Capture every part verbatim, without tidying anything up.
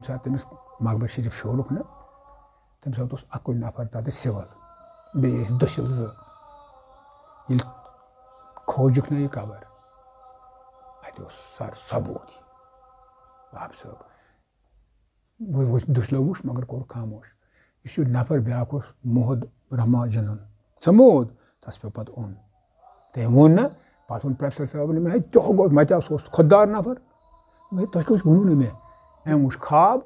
ییٚمہِ ساتہٕ تٔمِس مقبر شریف شوٗرُکھ نہ، تَمہِ ساتہٕ اوس اَکُے نفر تَتٮ۪تھ سِول، بیٚیہِ ٲسۍ دٔسِل زٕ۔ ییٚلہِ کھوجُکھ نہ یہِ قبر، اَتہِ اوس سر ثبوٗت یہِ، وہاب صٲب۔ وۄنۍ وٕچھ، دٔسِلو وٕچھ، مگر کوٚر خاموش۔ یُس یہِ نفر بیٛاکھ اوس، محد رحمان جنون، سُہ موٗد، تَس پیوٚو پَتہٕ اوٚن۔ تٔمۍ ووٚن نہ، پَتہٕ ووٚن پروفیسر صٲبن، مےٚ ہے کیٛاہ گوٚو، مےٚ تہِ اوس خۄدار نفر۔ مےٚ، تۄہہِ کیٛاہ اوس ووٚنوُ نہٕ مےٚ؟ أمۍ وٕچھ خواب،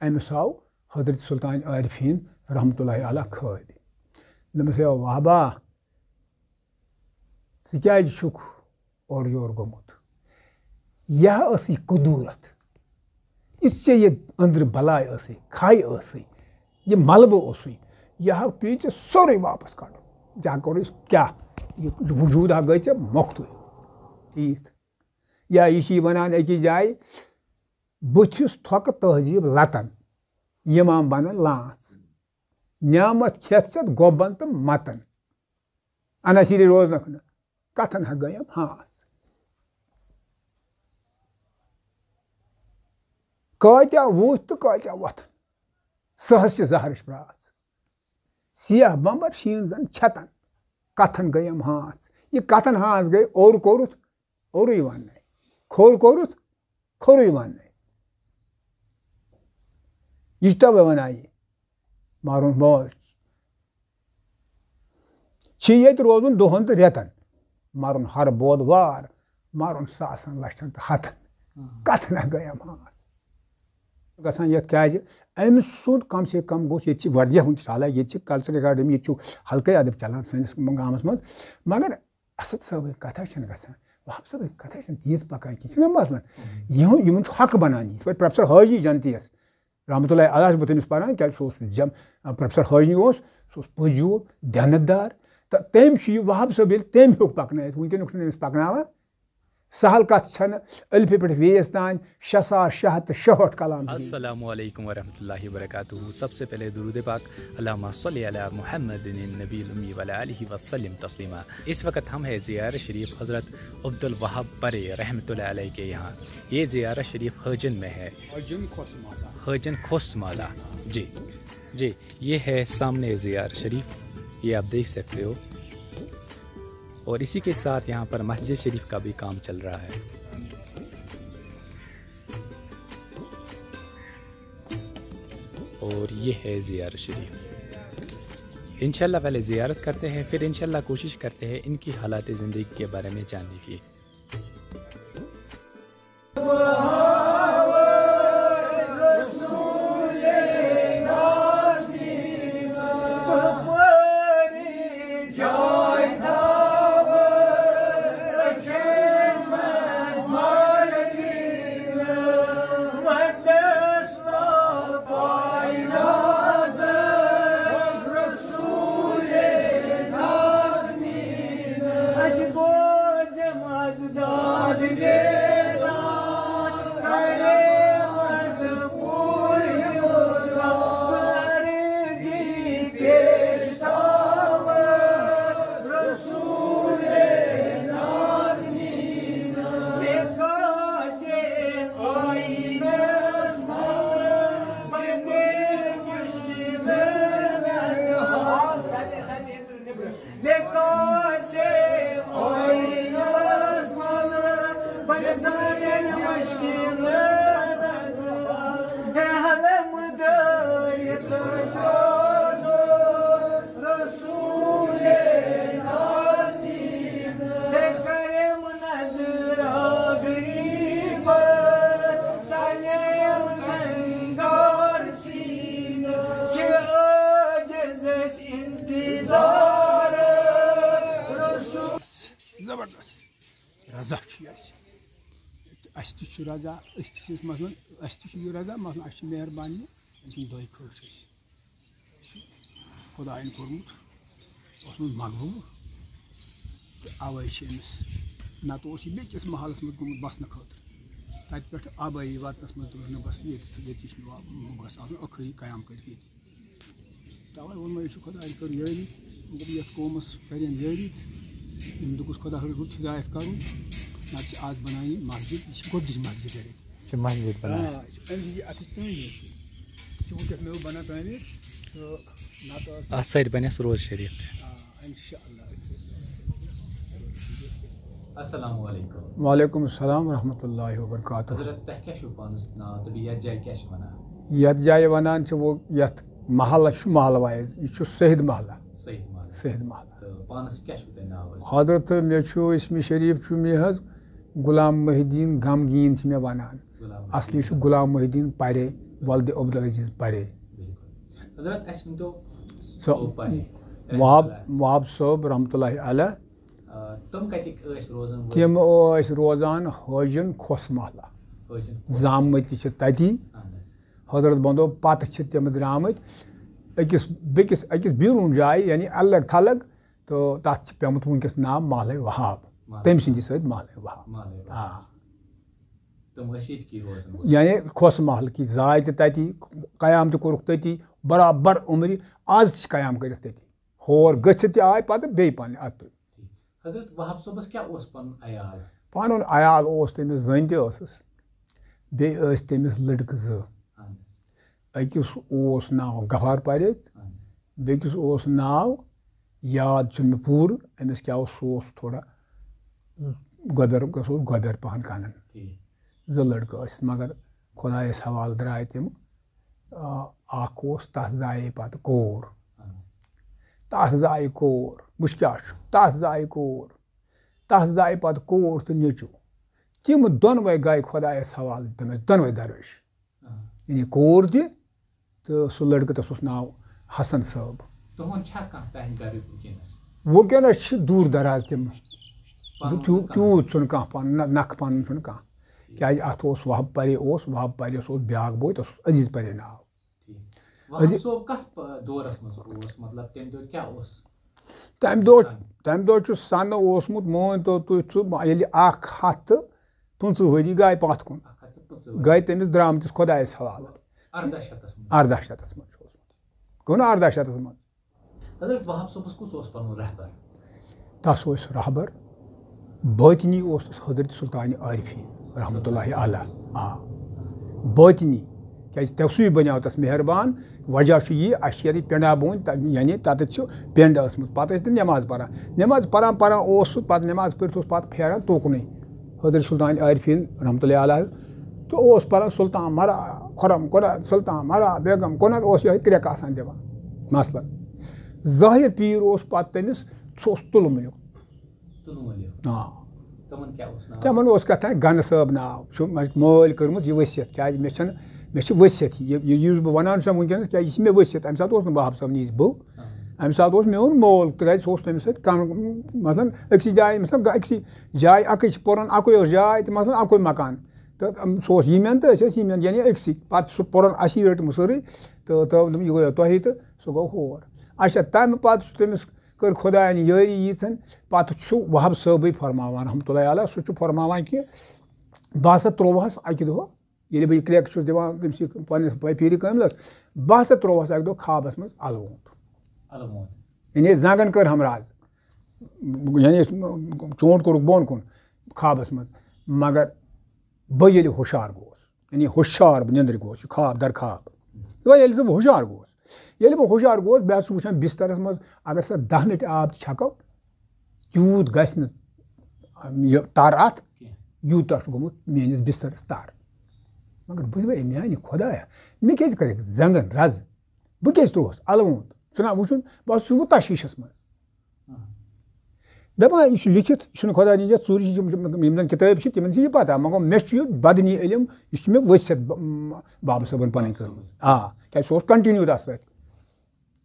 أمِس آو حضرت سلطان عارفین رحمتہ اللہ علیہ خوابی۔ دوٚپمَس، "ہے وہبا، ژٕ کیٛازِ چھُکھ اورٕ یور گوٚمُت؟ یہِ ہا ٲسٕے قدوٗرت، یُس ژےٚ یہِ أنٛدرٕ بلاے ٲسٕے، کھاے ٲسٕے، یہِ ملبہٕ اوسُے، یہِ ہا پیٚیہِ ژےٚ سورُے واپس کڑُن۔ ژےٚ ہا کوٚرُے کیٛاہ؟ یہِ وجوٗد ہا گٔے ژےٚ مۄختٕے۔" ٹھیٖک۔ یا یہِ چھِ یہِ وَنان أکِس جایہِ، "بٕتھِس تھۄکہٕ تہذیٖب لتن، یِمام بنن لانٛژ، نعمت کھٮ۪تھ ژےٚ گۄبن تہٕ متن، اناسیٖری روزنکھ نہٕ، کتھن ہا گٔیم ہانٛژ۔" کٲتیٛاہ وُتھ تہٕ کٲتیٛاہ وۄتھن، سہس چھِ زہرٕچ پرٛاژ۔ سیاہ بمبر شیٖن زن چھتن، کتھن گٔیم ہانٛژ۔ یہِ کتھن ہانٛژ گٔے، اوٚر کوٚرُتھ، اوٚرُے وننَے۔ کھوٚر کوٚرُتھ، کھوٚرُے وننَے۔ یہِ چھُ توے ونان یہِ، مارُن موج۔ چھِ ییٚتہِ روزُن دۄہن تہٕ رٮ۪تن، مَرُن ہر بود وار، مَرُن ساسن لچھن تہٕ ہتن۔ کتھ نہ گٔیم ہانٛژ۔ گژھان یتھ کیازِ أمۍ سُنٛد کم سے کم گوٚژھ، ییٚتہِ چھِ واریاہ ہُنٛد سہلہ، ییٚتہِ چھِ culture academy، ییٚتہِ چھُ حلقہٕ ادب چلان سٲنِس گامس منٛز، مگر اسد صٲبٕنۍ کتھا چھنہٕ گژھان، وہاب صٲبٕنۍ کتھا چھنہٕ تیٖژ پکان کینٛہہ، چھُنہ مثلاً یِہُنٛد، یِمن چھُ حق بنان یہِ۔ یِتھ پٲٹھۍ پروفیسر حاجی جنتی یس رحمتہ اللہ علیہ چھُس بہٕ تٔمِس پران، کیٛازِ سُہ اوس جم-، پروفیسر حٲجی اوس، سُہ اوس پٔزیوٗر، دیانت دار۔ تہٕ تٔمۍ چھُ یہِ وہاب صٲب، ییٚلہِ تٔمۍ ہیوٚک پکنٲیِتھ، وٕنکیٚنُک چھُنہٕ أمِس پکناوان۔ سہل کتھ چھنہٕ، الفہِ پٮ۪ٹھ ویس تام شےٚ ساس شےٚ ہتھ تہٕ شُہٲٹھ کلام چھِ۔ السلام علیکم ورحمۃ اللہ وبرکاتہ۔ سب سے پہلے درود پاک، اللہم صلی علی محمد النبی الامی وعلی آلہ وسلم تسلیما۔ اس وقت ہم ہے زیارت شریف حضرت عبد الوہاب پرے رحمۃ اللہ علیہ کے یہاں۔ یہ زیارت شریف حاجن میں ہے۔ حاجن کھوس مالا۔ حاجن کھوس مالا۔ جی، جی، یہ ہے سامنے زیارت شریف، یہ آپ دیکھ سکتے ہو۔ اور اسی کے ساتھ یہاں پر مسجد شریف کا بھی کام چل رہا ہے۔ اور یہ ہے زیارت شریف۔ انشاءاللہ پہلے زیارت کرتے ہیں، پھر انشاءاللہ کوشش کرتے ہیں ان کی حالات زندگی کے بارے میں جاننے کی۔ زبردست۔ رضا چھُ یہِ اَسہِ۔ اَسہِ تہِ چھُ رضا، أسۍ تہِ چھِ أسۍ مثلاً، اَسہِ تہِ چھُ یہِ رضا، مثلاً، اَسہِ چھِ مہربٲنی، أمۍ سٕنٛدۍ دۄیہِ خٲطرٕ چھِ أسۍ۔ یہِ چھُ خۄدایَن کوٚرمُت، اوسمُت مقبوٗل، تہٕ اَوَے چھِ أمِس، نَتہٕ اوس یہِ بیٚکِس محلَس منٛز گوٚمُت بَسنہٕ خٲطرٕ۔ تَتہِ پٮ۪ٹھ آبٲیی وطنَس منٛز دوٚپُس، "نہ بَس، ییٚتہِ، ییٚتی چھُ مےٚ وا-، بہٕ گژھٕ آسُن ٲخری قیام کٔرِتھ ییٚتی۔" تَوَے ووٚن مےٚ، یہِ چھُ خۄدایَن کٔر یٲری، مطلب، یَتھ قومَس کَرن یٲری تہٕ أمۍ دوٚپُس، خۄدا ہیوٚت ہدایت کَرُن، نَتہٕ چھِ آز بَنان یہِ مسجد، یہِ چھِ گۄڈٕنِچ مسجد ییٚتہِ۔ چھِ مسجد بنان۔ آ، أمۍ سٕنٛدِ اَتھٕچ تعمیٖر چھِ۔ یہِ چھِ وٕنکیٚس مےٚ بنان تعمیٖر تہٕ نَتہٕ ٲس اتھ سۭتۍ بنٮ۪س روزٕ شریف تہِ۔ آ، انشاءاللہ۔ السلام علیکم۔ وعلیکم السلام ورحمۃ اللہ وبرکاتہ۔ حضرت، تۄہہِ کیٛاہ چھُو پانَس ناو تہٕ بیٚیہِ یَتھ جایہِ کیٛاہ چھِ وَنان؟ یَتھ جایہِ وَنان چھِ وۄنۍ، یَتھ محلَس چھُ محلہٕ وایز، یہِ چھُ سید محلہ۔ سعید محلہ۔ سید محلہ۔ تہٕ پانَس کیٛاہ چھُو تۄہہِ ناو حظ؟ حضرت، مےٚ چھُ، اسمِ شریٖف چھُ مےٚ حظ غلام محی الدین غمگیٖن چھِ مےٚ وَنان۔ غلام اصلی چھُ غلام محی الدین پرے، ولدِ عبدالعزیز پرے۔ بِلکُل۔ حضرت، اَسہِ ؤنۍتو سو- سو پرے۔ وہاب، وہاب صٲب رحمتہ اللہ علیہ۔ آ، تِم کَتِکۍ ٲسۍ روزان وٲلۍ؟ تِم ٲسۍ روزان حٲجِن کھوس محلہ، حٲجِن۔ زامٕتۍ تہِ چھِ تَتی۔ اہن حظ۔ حضرت بندو پتہٕ چھِ تِم درٛامٕتۍ أکِس بیٚکِس، أکِس بیرون جایہِ، یعنی الگ تھلگ، تہٕ تَتھ چھِ پیومُت وٕنکیٚس ناو محلے وہاب۔ محلے تٔمۍ سٕنٛدِ سۭتۍ محلے وہاب۔ محلے وہاب۔ آ۔ تِم ٲسۍ ییٚتکی روزان وٲلۍ۔ یعنی کھوس محل کی زاے تہِ تَتی، قیام تہِ کوٚرُکھ تٔتی، برابر عمرِ آز تہِ چھِ قیام کٔرِتھ تٔتی۔ ہور گٔژھِتھ تہِ آے پتہٕ بیٚیہِ پننہِ اَتُے۔ حضرت وہاب صٲبَس کیٛاہ اوس پَنُن عیال؟ پنُن عیال اوس تٔمِس، زٔنۍ تہِ ٲسٕس، بیٚیہِ ٲسۍ تٔمِس لٔڑکہٕ زٕ۔ اہن حظ۔ أکِس اوس ناو غفار پرے، اہن حظ۔ بیٚکِس اوس ناو یاد چھُنہٕ مےٚ پوٗرٕ، أمِس کیٛاہ اوس، سُہ اوس تھوڑا گۄبٮ۪ر، سُہ اوس گۄبٮ۪ر پہن کنان۔ ٹھیٖک۔ زٕ لٔڑکہٕ ٲسۍ، مگر خۄدایس حوالہٕ درٛاے تِم۔ آ، اکھ اوس، تس زایے پتہٕ کوٗر۔ اہن حظ۔ تس زایہِ کوٗر، وٕچھ کیٛاہ چھُ، تس زایہِ کوٗر، تس زایہِ پتہٕ کوٗر تہٕ نیٚچوٗ۔ تِم دۄنوَے گٔے خۄدایس حوالہٕ، تِم ٲسۍ دۄنوَے درویش۔ اہن۔ یعنی کوٗر تہِ تہٕ سُہ لٔڑکہٕ، تَس اوس ناو حسن صٲب۔ تُہُنٛد چھا کانٛہہ تَمہِ گَریُک وٕنکیٚنَس؟ وٕنکیٚنَس چھِ دوٗر دراز تِم، پَنُن تیوٗ- کانٛہہ؟ تیوٗت چھُنہٕ کانٛہہ پَنُن، نہ- نَکھٕ پَنُن چھُنہٕ کانٛہہ۔ کیٛازِ اَتھ اوس وہب پرے اوس، وہب پرے اوس بیٛاکھ بوے، تَس اوس عزیٖز پرے ناو۔ ٹھیٖک۔ وہاب صٲب کَتھ پ-، دورَس منٛز اوس؟ مطلب، تَمہِ دۄہ کیٛاہ اوس؟ تَمہِ دۄہ، تَمہِ دۄہ چھُ سَنہٕ اوسمُت، مٲنۍ تو تُہۍ، سُہ ییٚلہِ اَکھ ہَتھ تہٕ پٕنٛژٕہ ؤری گٔے پَتھ کُن، اَکھ ہَتھ تہٕ پٕنٛژٕہ۔ گٔے تٔمِس درٛامتِس خۄدایَس حوالہٕ۔ اَرداہ شَتَس منٛز۔ اَرداہ شَتَس منٛز چھُ اوسمُت۔ گوٚو نا اَرداہ شَتَس منٛز؟ حضرت وہاب صٲبَس کُس اوس پَنُن رہبر؟ تَس اوس رہبر، باطنی اوس تَس حضرت سلطان عارفین رحمتہ اللہ علیہ۔ آ، باطنی، کیٛازِ تَسُے بَنیو تَس مہربان۔ وجہ چھُ یہِ، اَسہِ چھِ ییٚتہِ پٮ۪نٛڈا بوٗنۍ، تَ-، یعنی تَتٮ۪تھ چھُ پٮ۪نٛڈ ٲسمٕژ، پَتہٕ ٲسۍ تِم نٮ۪ماز پَران۔ نٮ۪ماز پَران پَران اوس سُہ، پَتہٕ نٮ۪ماز پٔرِتھ اوس پَتہٕ پھیران توکُنُے۔ حضرت سلطان عارفین رحمتہ اللہ علیہ تہٕ اوس پَران سلطان مرا، خرم قرا، سلطان مرا، بیگم کُنت اوس یِہوٚے کرٛٮ۪کہٕ آسان دِوان۔ مثلاً ظاہر پیٖر اوس پَتہٕ تٔمِس، سُہ اوس تُلہٕ مُلیُک۔ تُلہٕ مُلیُک۔ آ۔ تِمَن کیٛاہ اوس ناو؟ تِمَن اوس کیٛاہ تام گَنہٕ صٲب ناو، چھُ مےٚ مٲلۍ کٔرمٕژ یہِ ؤصیت، کیٛازِ مےٚ چھَنہٕ، مےٚ چھِ ؤصیت یہِ، یہِ، یُس بہٕ وَنان چھُسَن وٕنکیٚنَس، کیٛازِ یہِ چھِ مےٚ ؤصیت، اَمہِ ساتہٕ اوس نہٕ وہاب صٲب نِش بہٕ، اَمہِ ساتہٕ اوس میون مول، تِکیٛازِ سُہ اوس تٔمِس سۭتۍ کَم، مثلاً أکسٕے جایہِ، مثلاً أکسٕے جایہِ، اَکٕے چھِ پوٚرُن، اَکُے اوس جاے تہٕ مثلاً اَکُے مکان، تہٕ سُہ اوس یِمَن تہٕ أسۍ ٲسۍ یِمَن، یعنی أکسٕے۔ پَتہٕ سُہ پوٚرُن اَسی رٔٹ مُصرٕے، تہٕ تہٕ دوٚپُن، یہِ گوٚو تۄہی تہٕ سُہ گوٚو ہور۔ اچھا، تَمہِ پَتہٕ چھُ تٔمِس کٔر خۄدایَن یٲری ییٖژَن، پَتہٕ چھُ وہاب صٲبٕے فرماوان رحمتہ اللہ علیہ، سُہ چھُ فرماوان کہِ بہٕ ہسا ترٛووہَس اَکہِ دۄہ، ییٚلہِ بہٕ یہِ کرٛٮ۪کہٕ چھُس دِوان تٔمِس یہِ پنٛنِس پہ-، پیٖرِ کٲملَس، بہٕ ہسا ترٛووہَس اَکہِ دۄہ خوابَس منٛز اَلہٕ ووٗنٛت۔ اَلہٕ ووٗنٛت۔ یعنی زنٛگَن کٔر ہمراز، یعنی چونٛٹ کوٚرُکھ بۄن کُن خوابَس منٛز، مگر بہٕ ییٚلہِ ہُشار گوس، یعنی ہُشار بہٕ نیٚنٛدرِ گوس، یہِ خواب در خواب۔ وۄنۍ ییٚلہِ سُہ بہٕ ہُشار گوس، ییٚلہِ بہٕ ہُشار گوس، بہٕ حظ چھُس وٕچھان بِستَرَس منٛز، اگر سا دَہ لَٹہِ آب تہِ چھَکو، تیوٗت گژھِ نہٕ یہِ تَر اَتھ، یوٗتاہ چھُ گوٚمُت میٛٲنِس بِستَرَس تَر۔ مگر بہٕ وَے میٛانہِ خۄدایا، مےٚ کیٛازِ کَرٮ۪کھ زنٛگَن رَزٕ؟ بہٕ کیٛازِ ترٛووُس اَلہٕ ووٗنٛت؟ ژٕ نا وٕچھُن، بہٕ حظ چھُس وۄنۍ تشویٖشَس منٛز۔ دَپان، یہِ چھُ لیٚکھِتھ، یہِ چھُنہٕ خۄداے نِنجا ژوٗرِ، یِم، یِم زَن کِتٲبۍ چھِ، تِمَن چھِ یہِ پَتہ، مگر مےٚ چھُ یہِ بدنی علم، یہِ چھُ مےٚ ؤسِتھ ب-، م-، بابہٕ صٲبَن پَنٕنۍ کٔرمٕژ۔ آ، کیٛازِ سُہ اوس continue تَتھ سۭتۍ۔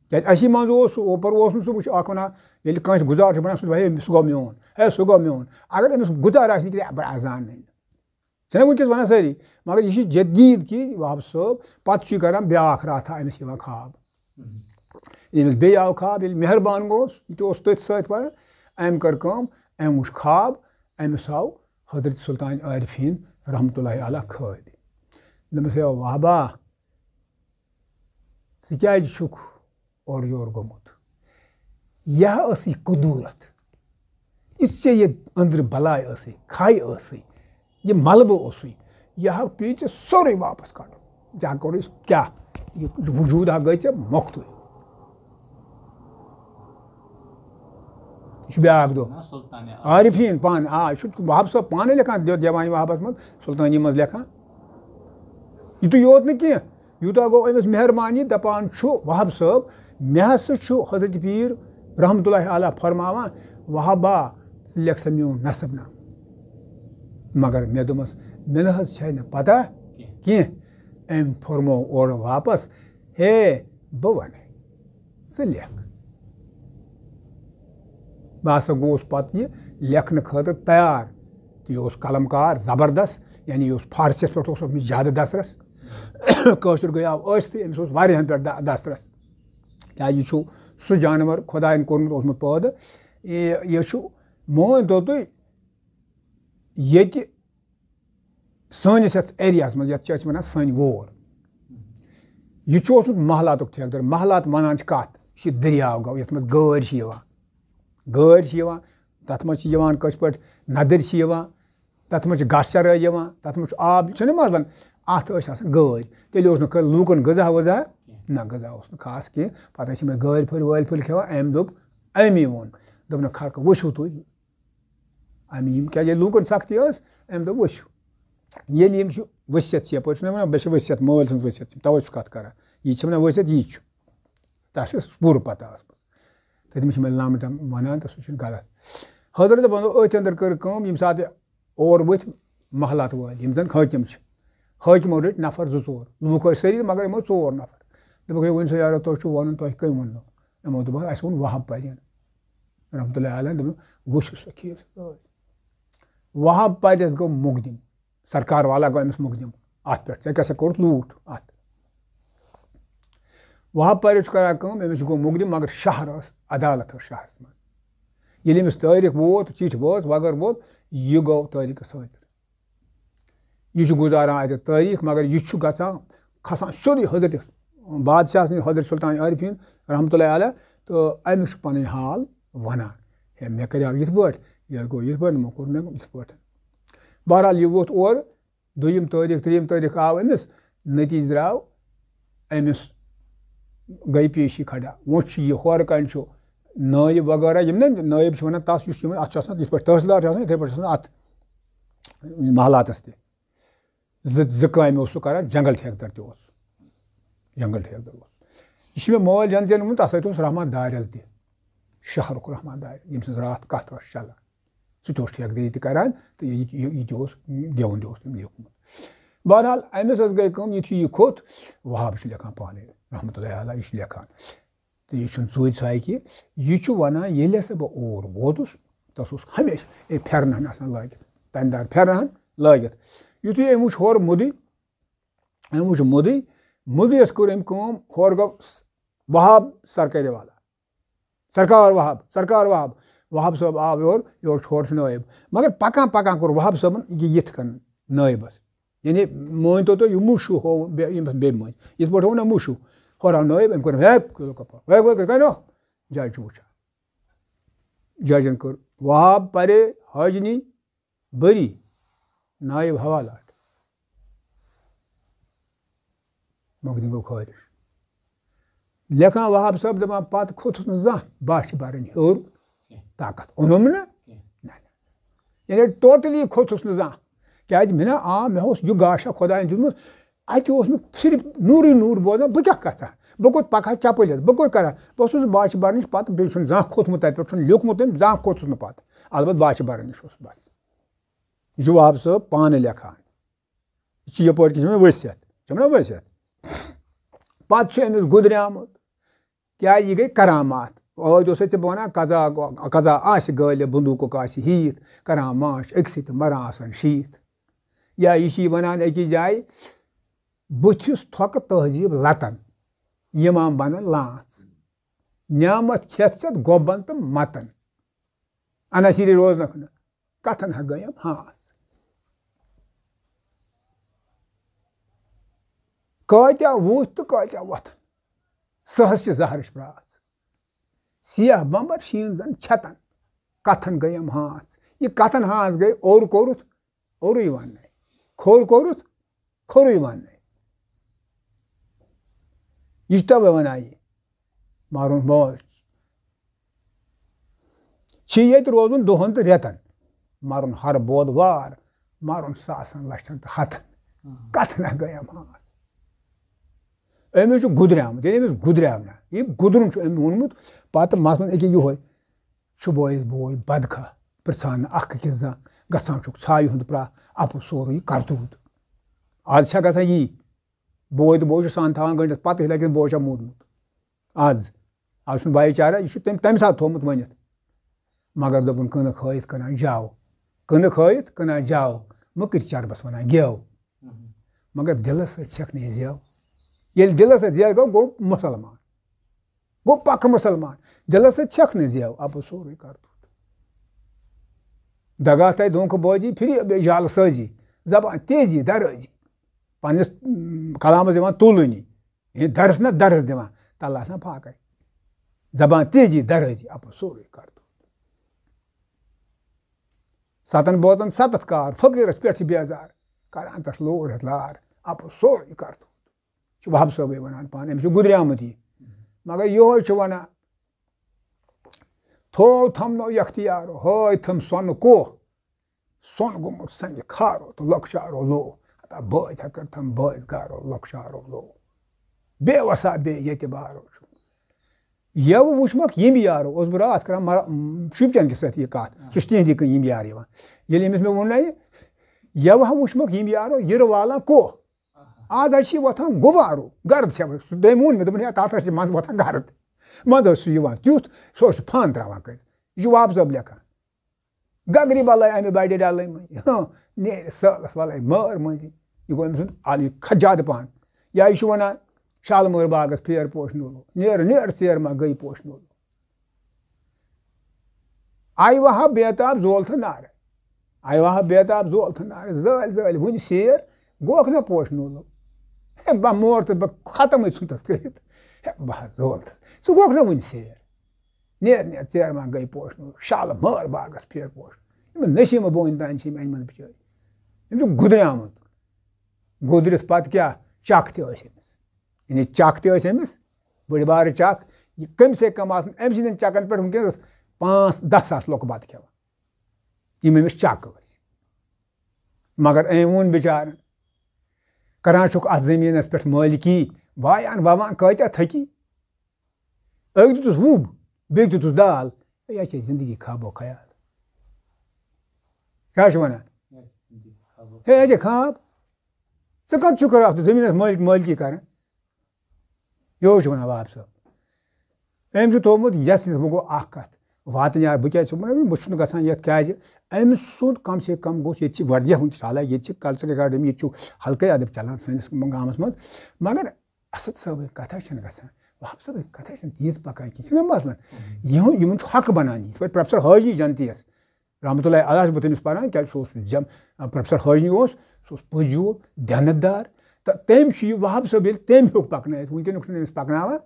کیٛازِ اَسی منٛز اوس سُہ اوپَر اوس نہٕ سُہ، وٕچھ، اَکھ وَنان، ییٚلہِ کٲنٛسہِ گُزار چھُ بَنان، سُہ چھُ دَپان، ہے، سُہ گوٚو میون، ہے، سُہ گوٚو میون۔ اگر أمِس گُزار آسہِ نہٕ کینٛہہ، بہٕ اَزان نہٕ۔ چھِنہ وٕنکیٚس وَنان سٲری، مگر یہِ چھِ جدیٖد کہِ وہاب صٲب، پَتہٕ چھُ یہِ کَران بیٛاکھ راتھا، أمِس یِوان خواب۔ ییٚمِس بیٚیہِ آو خواب، ییٚلہِ مہربان گوٚو، سُہ تہِ اوس تٔتھۍ سۭتۍ پَران، أمۍ کٔر کٲم، أمۍ وٕچھ خواب، أمِس آو حضرت سلطان عارفیٖن رحمتہ اللہ علیہ خٲبۍ۔ دوٚپمَس، ہے وہابا، ژٕ کیٛازِ چھُکھ اورٕ یور گوٚمُت؟ یہِ ہا ٲسٕے کدوٗرت۔ یُس ژےٚ یہِ أنٛدرٕ بلاے ٲسٕے، کھاے ٲسٕے، یہِ ملبہٕ اوسُے، یہِ ہا پیٚیہِ ژےٚ سورُے واپس کڑُن۔ ژےٚ ہا کوٚرُے کیٛاہ؟ یہِ وجوٗد ہا گٔے ژےٚ مۄختٕے۔ یہِ چھُ بیٛاکھ دۄہ۔ نہ، سلطان عارف۔ عارفیٖن پانہٕ، آ، یہِ چھُ وہاب صٲب پانَے لیکھان دِ-، دیوانِ وہابس منٛز، سلطانی منٛز لیکھان۔ یِتُے یوت نہٕ کینٛہہ، یوٗتاہ گوٚو أمِس مہربانی، دَپان چھُ وہاب صٲب، مےٚ ہسا چھُ حضرت پیٖر رحمتہ اللہ علیہ فرماوان، وہابا، ژٕ لیکھ سا میون نسب نامہٕ۔ مگر مےٚ دوٚپمَس، مےٚ نہ حظ چھےٚ نہٕ پتہ کینٛہہ۔ کینٛہہ۔ أمۍ فرموو اورٕ واپس، ہے، بہٕ وَنَے، ژٕ لیکھ۔ بہٕ ہسا گوٚوُس پتہٕ یہِ لیکھنہٕ خٲطرٕ تیار۔ تہٕ یہِ اوس قلم کار زبردست، یعنی یہِ اوس فارسیَس پٮ۪ٹھ اوس اوسمُت زیادٕ دسترس۔ کٲشُر گٔیاو ٲسۍ تہٕ أمِس اوس واریاہَن پٮ۪ٹھ د-، دسترس۔ کیٛازِ یہِ چھُ سُہ جانور خۄدایَن کوٚرمُت اوسمُت پٲدٕ۔ یہِ، یہِ چھُ، مٲنۍ تو تُہۍ، ییٚتہِ سٲنِس یَتھ ایریاہَس منٛز، یَتھ چھِ أسۍ وَنان سٲنۍ وور، یہِ چھُ اوسمُت محلاتُک ٹھیکہٕ دَر۔ محلات وَنان چھِ کَتھ؟ یہِ چھِ دٔریاو گوٚو، یَتھ منٛز گٲرۍ چھِ یِوان، گٲرۍ چھِ یِوان، تَتھ منٛز چھِ یِوان کٲشِر پٲٹھۍ نَدٕرۍ چھِ یِوان، تَتھ منٛز چھِ گاسہٕ چَرٲے یِوان، تَتھ منٛز چھُ آب، چھُنہ مثلاً اَتھ ٲسۍ آسان گٲرۍ، تیٚلہِ اوس نہٕ کانٛہہ لوٗکَن غذا وَذا، نہ غذا اوس نہٕ خاص کینٛہہ۔ پَتہٕ ٲسۍ یِمَے گٲرۍ پھٔلۍ وٲرۍ پھٔلۍ کھٮ۪وان۔ أمۍ دوٚپ، أمی ووٚن، دوٚپنَکھ، خلقہٕ وٕچھِو تُہۍ، أمۍ یِم کیٛازِ ییٚلہِ لوٗکَن سختی ٲس، أمۍ دوٚپ، وٕچھِو، ییٚلہِ یِم چھِ ؤسِیت چھِ، یَپٲرۍ چھُنہ وَنان، مےٚ چھِ ؤسِیت، مٲلۍ سٕنٛز ؤسِیت چھِ، تَوَے چھُس کَتھ کَران، یہِ چھِ وَنان ؤسِیت، یی چھُ۔ تَتھ چھِ اَسہِ پوٗرٕ پَتہ ٲسمٕژ۔ تہٕ تٔمِس چھِ مےٚ لَم ٹَم وَنان تہٕ سُہ چھُنہٕ غلط۔ حضرت بَنو أتھۍ اَندَر کٔر کٲم، ییٚمہِ ساتہٕ اور ؤتھۍ محلات وٲلۍ، یِم زَن حٲکِم چھِ، حٲکِمو رٔٹۍ نفر زٕ ژور، لوٗکھ ٲسۍ سٲری، مگر یِمو ژور نفر۔ دوٚپُکھ، ہے، ؤنۍ سا یارو، تۄہہِ چھُو وَنُن، تۄہہِ کٔمۍ ووٚننو؟ یِمو دوٚپ، اَسہِ ووٚن وہاب پَرٮ۪ن۔ رحمتہ اللہ علیہ دوٚپُن، وٕچھِو سا کیس۔ وہاب پَرٮ۪س گوٚو مُقدِم، سرکار والا گوٚو أمِس مُقدِم اَتھ پٮ۪ٹھ، ژےٚ کیٛاہ سا کوٚرُتھ لوٗٹھ اَتھ؟ وہاب پَرٮ۪س چھُ کران کٲم، أمِس چھُ گوٚو مُقدِم، مگر شہر ٲس، عدالت ٲس شہرَس منٛز۔ ییٚلہِ أمِس تٲریٖخ ووت، چِٹھۍ وٲژ، وغٲر ووت، یہِ گوٚو تٲریٖخَس حٲضِر۔ یہِ چھُ گُزاران اَتہِ تٲریٖخ، مگر یہِ چھُ گژھان، کھسان سیوٚدُے حضرت بادشاہ سٕنٛدِ، حضرت سلطان عارفیٖن رحمتہ اللہ علیہ، تہٕ أمِس چھُ پَنٕنۍ حال وَنان، ہے، مےٚ کَریو یِتھ پٲٹھۍ، یہِ گوٚو یِتھ پٲٹھۍ، مےٚ کوٚر، مےٚ گوٚو یِتھ پٲٹھۍ۔ بہرحال، یہِ ووت اورٕ، دوٚیِم تٲریٖخ، ترٛیٚیِم تٲریٖخ آو أمِس، نٔتیٖجہٕ درٛاو أمِس، گٔے پیشی کھڑا۔ وۄنۍ چھُ یہِ ہورٕ کَنہِ چھُ نٲیِب وغٲرہ، یِم نہ نٲیِب چھِ وَنان تَس، یُس یِمَن اَتھ چھُ آسان، یِتھ پٲٹھۍ تحصیٖلدار چھُ آسان، یِتھَے پٲٹھۍ چھُ آسان اَتھ محلاتَس تہِ۔ زٕ، زٕ کامہِ اوس سُہ کَران، جنٛگل ٹھیکہٕ دَر تہِ اوس، جنٛگل ٹھیکہٕ دَر اوس۔ یہِ چھُ مےٚ مٲلۍ جَنتِیَن ووٚنمُت، تَتھ سۭتۍ اوس رحمان دارٮ۪ل تہِ، شہرُک رحمان دارٮ۪ل، ییٚمہِ سٕنٛز راتھ کَتھ ٲس چَلان۔ سُہ تہِ اوس ٹھیکہٕ دٲری تہِ کران تہٕ یہِ، یہِ، یہِ تہِ اوس گٮ۪وُن تہِ اوس تٔمۍ لیوٗکھمُت۔ بہرحال، أمِس حظ گٔے کٲم، یُتھُے یہِ کھوٚت، وہاب چھُ لیکھان پانَے، رحمتہ اللہ علیہ، یہِ چھُ لیکھان۔ تہٕ یہِ چھُنہٕ ژوٗرِ ژایہِ کینٛہہ۔ یہِ چھُ وَنان، ییٚلہِ ہسا بہٕ اور ووتُس، تَس اوس ہمیشہِ اے پھٮ۪رنَن آسان لٲگِتھ، تَمہِ دار پھٮ۪رنَن لٲگِتھ۔ یُتھُے أمۍ وٕچھ ہورٕ مُدٕے، أمۍ وٕچھ مُدٕے، مُدٕیَس کٔر أمۍ کٲم، ہورٕ گوٚو وہاب سرکٲرۍ والا۔ سرکار وہاب، سرکار وہاب۔ وہاب صٲب آو یور، یور چھُ، ہورٕ چھُ نٲیِب۔ مگر پکان پکان کوٚر وہاب صٲبن یہِ یِتھ کٔنۍ نٲیِبس۔ یعنی مٲنۍ تو تُہۍ، یہِ مُشُہ ہوو بے-، ییٚمِس بیٚیہِ مٲنۍ۔ یِتھ پٲٹھۍ ہوو نہ مُشُہ۔ ہورٕ آو نٲیِب، أمۍ کوٚر، ہے، کٔرِو کَپا، ہے، ہے، کٔرِو، کَنہِ اوکھ؟ جج چھُ وٕچھان۔ ججن کٔر وہاب پرے حٲجنی بٔری، نایب حوالات۔ مۄکدِنۍ گوٚو خٲرِج۔ لیکھان وہاب صٲب دَپان، پَتہٕ کھوٚتُس نہٕ زانٛہہ باچھِ بَرٕنۍ ہیوٚر طاقت۔ اوٚنُم نہٕ؟ نہ، نہ۔ یعنی ٹوٹلی کھوٚتُس نہٕ زانٛہہ۔ کیٛازِ مےٚ نا آ، مےٚ اوس یہِ گاشا خۄدایَن دیُتمُت، اَتہِ اوس مےٚ صرف نوٗرٕے نوٗر بوزان، بہٕ کیٛاہ گژھٕ ہا؟ بہٕ کوٚت پَکہٕ ہا چَپٕلۍ ہٮ۪تھ؟ بہٕ کوٚت کَرٕ ہا؟ بہٕ اوسُس باچھِ بَرنٕچ پَتہٕ، بیٚیہِ چھُنہٕ زانٛہہ کھوٚتمُت تَتہِ پٮ۪ٹھ، چھُنہٕ لیوٚکھمُت تٔمۍ، زانٛہہ کھوٚتُس نہٕ پَتہٕ۔ البتہ باچھِ بَرنٕچ اوس بَس۔ یہِ چھُ وہاب صٲب پانہٕ لیکھان۔ یہِ چھُ یَپٲرۍ کِنۍ چھُ مےٚ ؤسِتھ۔ چھُم نا ؤسِتھ؟ پَتہٕ چھُ أمِس گُدریٛامُت۔ کیٛاہ یہِ گٔے کرامات؟ ٲدۍ اوسے ژےٚ بہٕ وَنان، قضا، قضا آسہِ غٲلِب، بندوٗقُک آسہِ ہیٖتھ، کران ماچھ أکسٕے تہٕ مَران آسان شیٖتھ۔ یا یہِ چھِ یہِ وَنان أکِس جایہِ، بٕتھِس تھۄکہٕ تہذیٖب لَتَن، یِمام بَنَن لانٛژھ۔ نعمت کھٮ۪تھ ژےٚ گۄبَن تہٕ مَتَن۔ اَنَس ییٚلہِ روزنَکھ نہٕ، کَتھَن ہا گٔیَم ہانٛژھ۔ کٲتیٛاہ وُتھ تہٕ کٲتیٛاہ وۄتھَن، سٕہَس چھِ زَہرٕچ پرٛاژھ۔ سیاہ بمبر شیٖن زَن چھَتَن، کَتھَن گٔیَم ہانٛژھ۔ یہِ کَتھَن ہانٛژھ گٔے، اوٚر کوٚرُتھ، اوٚرُے وَننَے۔ کھوٚر کوٚرُتھ، کھوٚرُے وَننَے۔ یہِ چھُ تَوَے وَنان یہِ، مَرُن موج چھِ ییٚتہِ روزُن دۄہَن تہٕ رٮ۪تَن، مَرُن ہَر بود وار، مَرُن ساسَن لَچھَن تہٕ ہَتَن۔ کَتھ نہ گٔیَم ہاس۔ أمِس چھُ گُدریومُت، ییٚلہِ أمِس گُدریو نہ، یہِ گُدرُن چھُ أمۍ ووٚنمُت، پَتہٕ مثلاً أکیٛاہ یِہوٚے، چھُ بٲیِس بوے بدخاہ، پرٛژھان نہٕ اَکھ أکِس زانٛہہ، گژھان چھُکھ ژھایہِ ہُنٛد پرٛاہ، اَپُز سورُے یہِ کرتوٗت۔ آز چھا گژھان یی؟ بوے تہٕ بوے چھُ سَن تھاوان گٔنٛڈِتھ، پَتہٕ ہیٚلہِ اَکہِ دۄہ بوے چھا موٗدمُت۔ آز، آز چھُنہٕ بھایی چارہ، یہِ چھُ تٔمۍ تَمہِ ساتہٕ تھوٚومُت ؤنِتھ۔ مگر دوٚپُن، کٕنٕک ہٲیِتھ کٕنان جاو، کٕنٕک ہٲیِتھ کٕنان جاو، مٔکٕرۍ چربَس وَنان گٮ۪و۔ مگر دِلَس سۭتۍ چھَکھ نہٕ یہِ زٮ۪و۔ ییٚلہِ دِلَس سۭتۍ زٮ۪و گوٚو، گوٚو مُسلمان، گوٚو پَکہٕ مُسلمان۔ دِلَس سۭتۍ چھَکھ نہٕ زٮ۪و، اَپُز سورُے کرتوٗت۔ دَگا تَے دھونٛکھہٕ بٲزی، پھِرِ بیٚیہِ جال سٲزی، زبان تیزی درٲزی، پنٛنِس، اُم، کلامَس دِوان تُلٲنی۔ یہِ درس نہ درس دِوان، تَلہٕ آسان فاقَے۔ زبان تیزی درٲزی، اَپُز سورُے کرتوٗت۔ سَتَن بٲژَن سَتَتھ کار، فقیٖرَس پٮ۪ٹھ چھِ بیزار، کران تَس لور ہٮ۪تھ لار، اَپُز سورُے کرتوٗت۔ چھُ وہاب صٲبٕے وَنان پانہٕ، أمِس چھُ گُدریومُت یہِ۔ مگر یِہوٚے چھُ وَنان، تھوو تھَمنو یختیارو، ہٲے تھَم سۄنہٕ کوہ، سۄن گوٚمُت سنگہِ کھارو تہٕ لۄکچارو لو۔ ہتا بٲژ ہا کٔر تھم بٲژ گارو لۄکچارو لو۔ بے وسا بے ییٚتہِ بارو چھُ۔ یَوٕ وٕچھمَکھ یِم یارو، اوسُس بہٕ راتھ کران مر-، شُپین کِس سۭتۍ یہِ کَتھ۔ سُہ چھُ تِہِنٛدی کِنۍ یِم یار یِوان۔ ییٚلہِ أمِس مےٚ ووٚن نہ یہِ، یَوٕ ہا وٕچھمَکھ یِم یارو یِرٕ والان کوہ۔ آز حظ چھِ یہِ وۄتھان غُبارو، گرد چھےٚ۔ سُہ تٔمۍ ووٚن مےٚ، دوٚپُن، ہے، تَتھ حظ چھِ منٛزٕ وۄتھان گرد۔ منٛزٕ اوس سُہ یِوان تیُتھ، سُہ اوس سُہ فن ترٛاوان کٔرِتھ۔ یہِ چھُ وہاب صٲب لیکھان۔ گگرِ بلے امہِ بڑِ ڈلے منٛز، ہاں، نیرِ سٲلس ولے مٲر منٛزِ۔ یہِ گوٚو أمۍ سُنٛد ال-، یہِ کھجادٕ پہن۔ یا یہِ چھُ ونان، شالہٕ مٲر باغس پھیر پوش نولو، نیر، نیر ژیر ما گٔے پوش نولو۔ آیہِ وہا بیتاب زول تہٕ نارٕ۔ آیہِ وہا بیتاب زول تہٕ نارٕ۔ زٲلۍ زٲلۍ وُنہِ سیر، گوکھ نہ پوش نولو۔ ہے، بہٕ مور تہٕ بہٕ ختمٕے ژھُنتس کٔرِتھ۔ ہے، بہٕ ہا زولتس۔ ژٕ گوکھ نہ وُنہِ سیر۔ نیر نیر ژیر ما گٔے پوش نوٗر، شالہٕ مٲر باغس پھیر پوش۔ یِم نسیٖمہٕ بونہِ تانۍ چھِ یِم اَنہِ منٛز بِچٲرۍ۔ یِم چھِ گُدریمٕتۍ۔ گُدرِتھ پتہٕ کیٛاہ؟ چک تہِ ٲسۍ أمِس۔ یعنی چک تہِ ٲسۍ أمِس، بٔڑۍ بارٕ چک۔ یہِ کم سے کم آسن أمۍ سٕنٛدٮ۪ن چکن پٮ۪ٹھ وٕنکیٚنس پانٛژھ دَہ ساس لُکھ بتہٕ کھٮ۪وان۔ یِم أمِس چک ٲسۍ۔ مگر أمۍ ووٚن بِچارن، کران چھُکھ اتھ زٔمیٖنس پٮ۪ٹھ مٲلکی، وایان ووان کٲتیٛاہ تھٔکی۔ أکۍ دیُتُس وُب، بیٚکۍ دیُتُس دال۔ ہے، یہِ چھےٚ زندگی خواب و خیال۔ کیٛاہ چھِ وَنان؟ ہے، یہِ چھےٚ خواب۔ ژٕ کَتھ چھُکھ کران اَتھ زٔمیٖنَس مٲلِک، مٲلکی کران؟ یہِ اوس چھُ وَنان وہاب صٲب۔ أمۍ چھُ تھوٚومُت یَس نِتھ، وۄنۍ گوٚو اَکھ کَتھ۔ واتٕنۍ یار، بہٕ کیٛازِ چھُس وَنان، بہٕ چھُس نہٕ گژھان یَتھ کیٛازِ؟ أمۍ سُنٛد کَم سے کَم گوٚژھ، ییٚتہِ چھِ واریاہ وٕنکیٚس حالانکہِ ییٚتہِ چھِ کلچر اکیڈمی، ییٚتہِ چھُ حلقے ادب چلان سٲنِس گامَس منٛز، مگر اسد صٲبٕنۍ کتھا چھنہٕ گژھان، وہاب صٲبٕنۍ کتھا چھنہٕ تیٖژ پکان کینٛہہ، چھُنہ مثلاً یِہُنٛد، یِمن چھُ حق بنان یہِ، یِتھ پٲٹھۍ پروفیسر حاجی جنتی یس رحمتہ اللہ علیہ چھُ بہٕ تٔمِس پران، کیازِ سُہ اوس جم-، پروفیسر حاجی اوس، سُہ اوس پٔزیوٗل، دیانت دار، تہٕ تٔمۍ چھُ یہِ وہاب صٲب ییٚلہِ تٔمۍ ہیوٚک پکنٲیِتھ، وٕنکیٚنُک چھُنہٕ أمِس پکناوان۔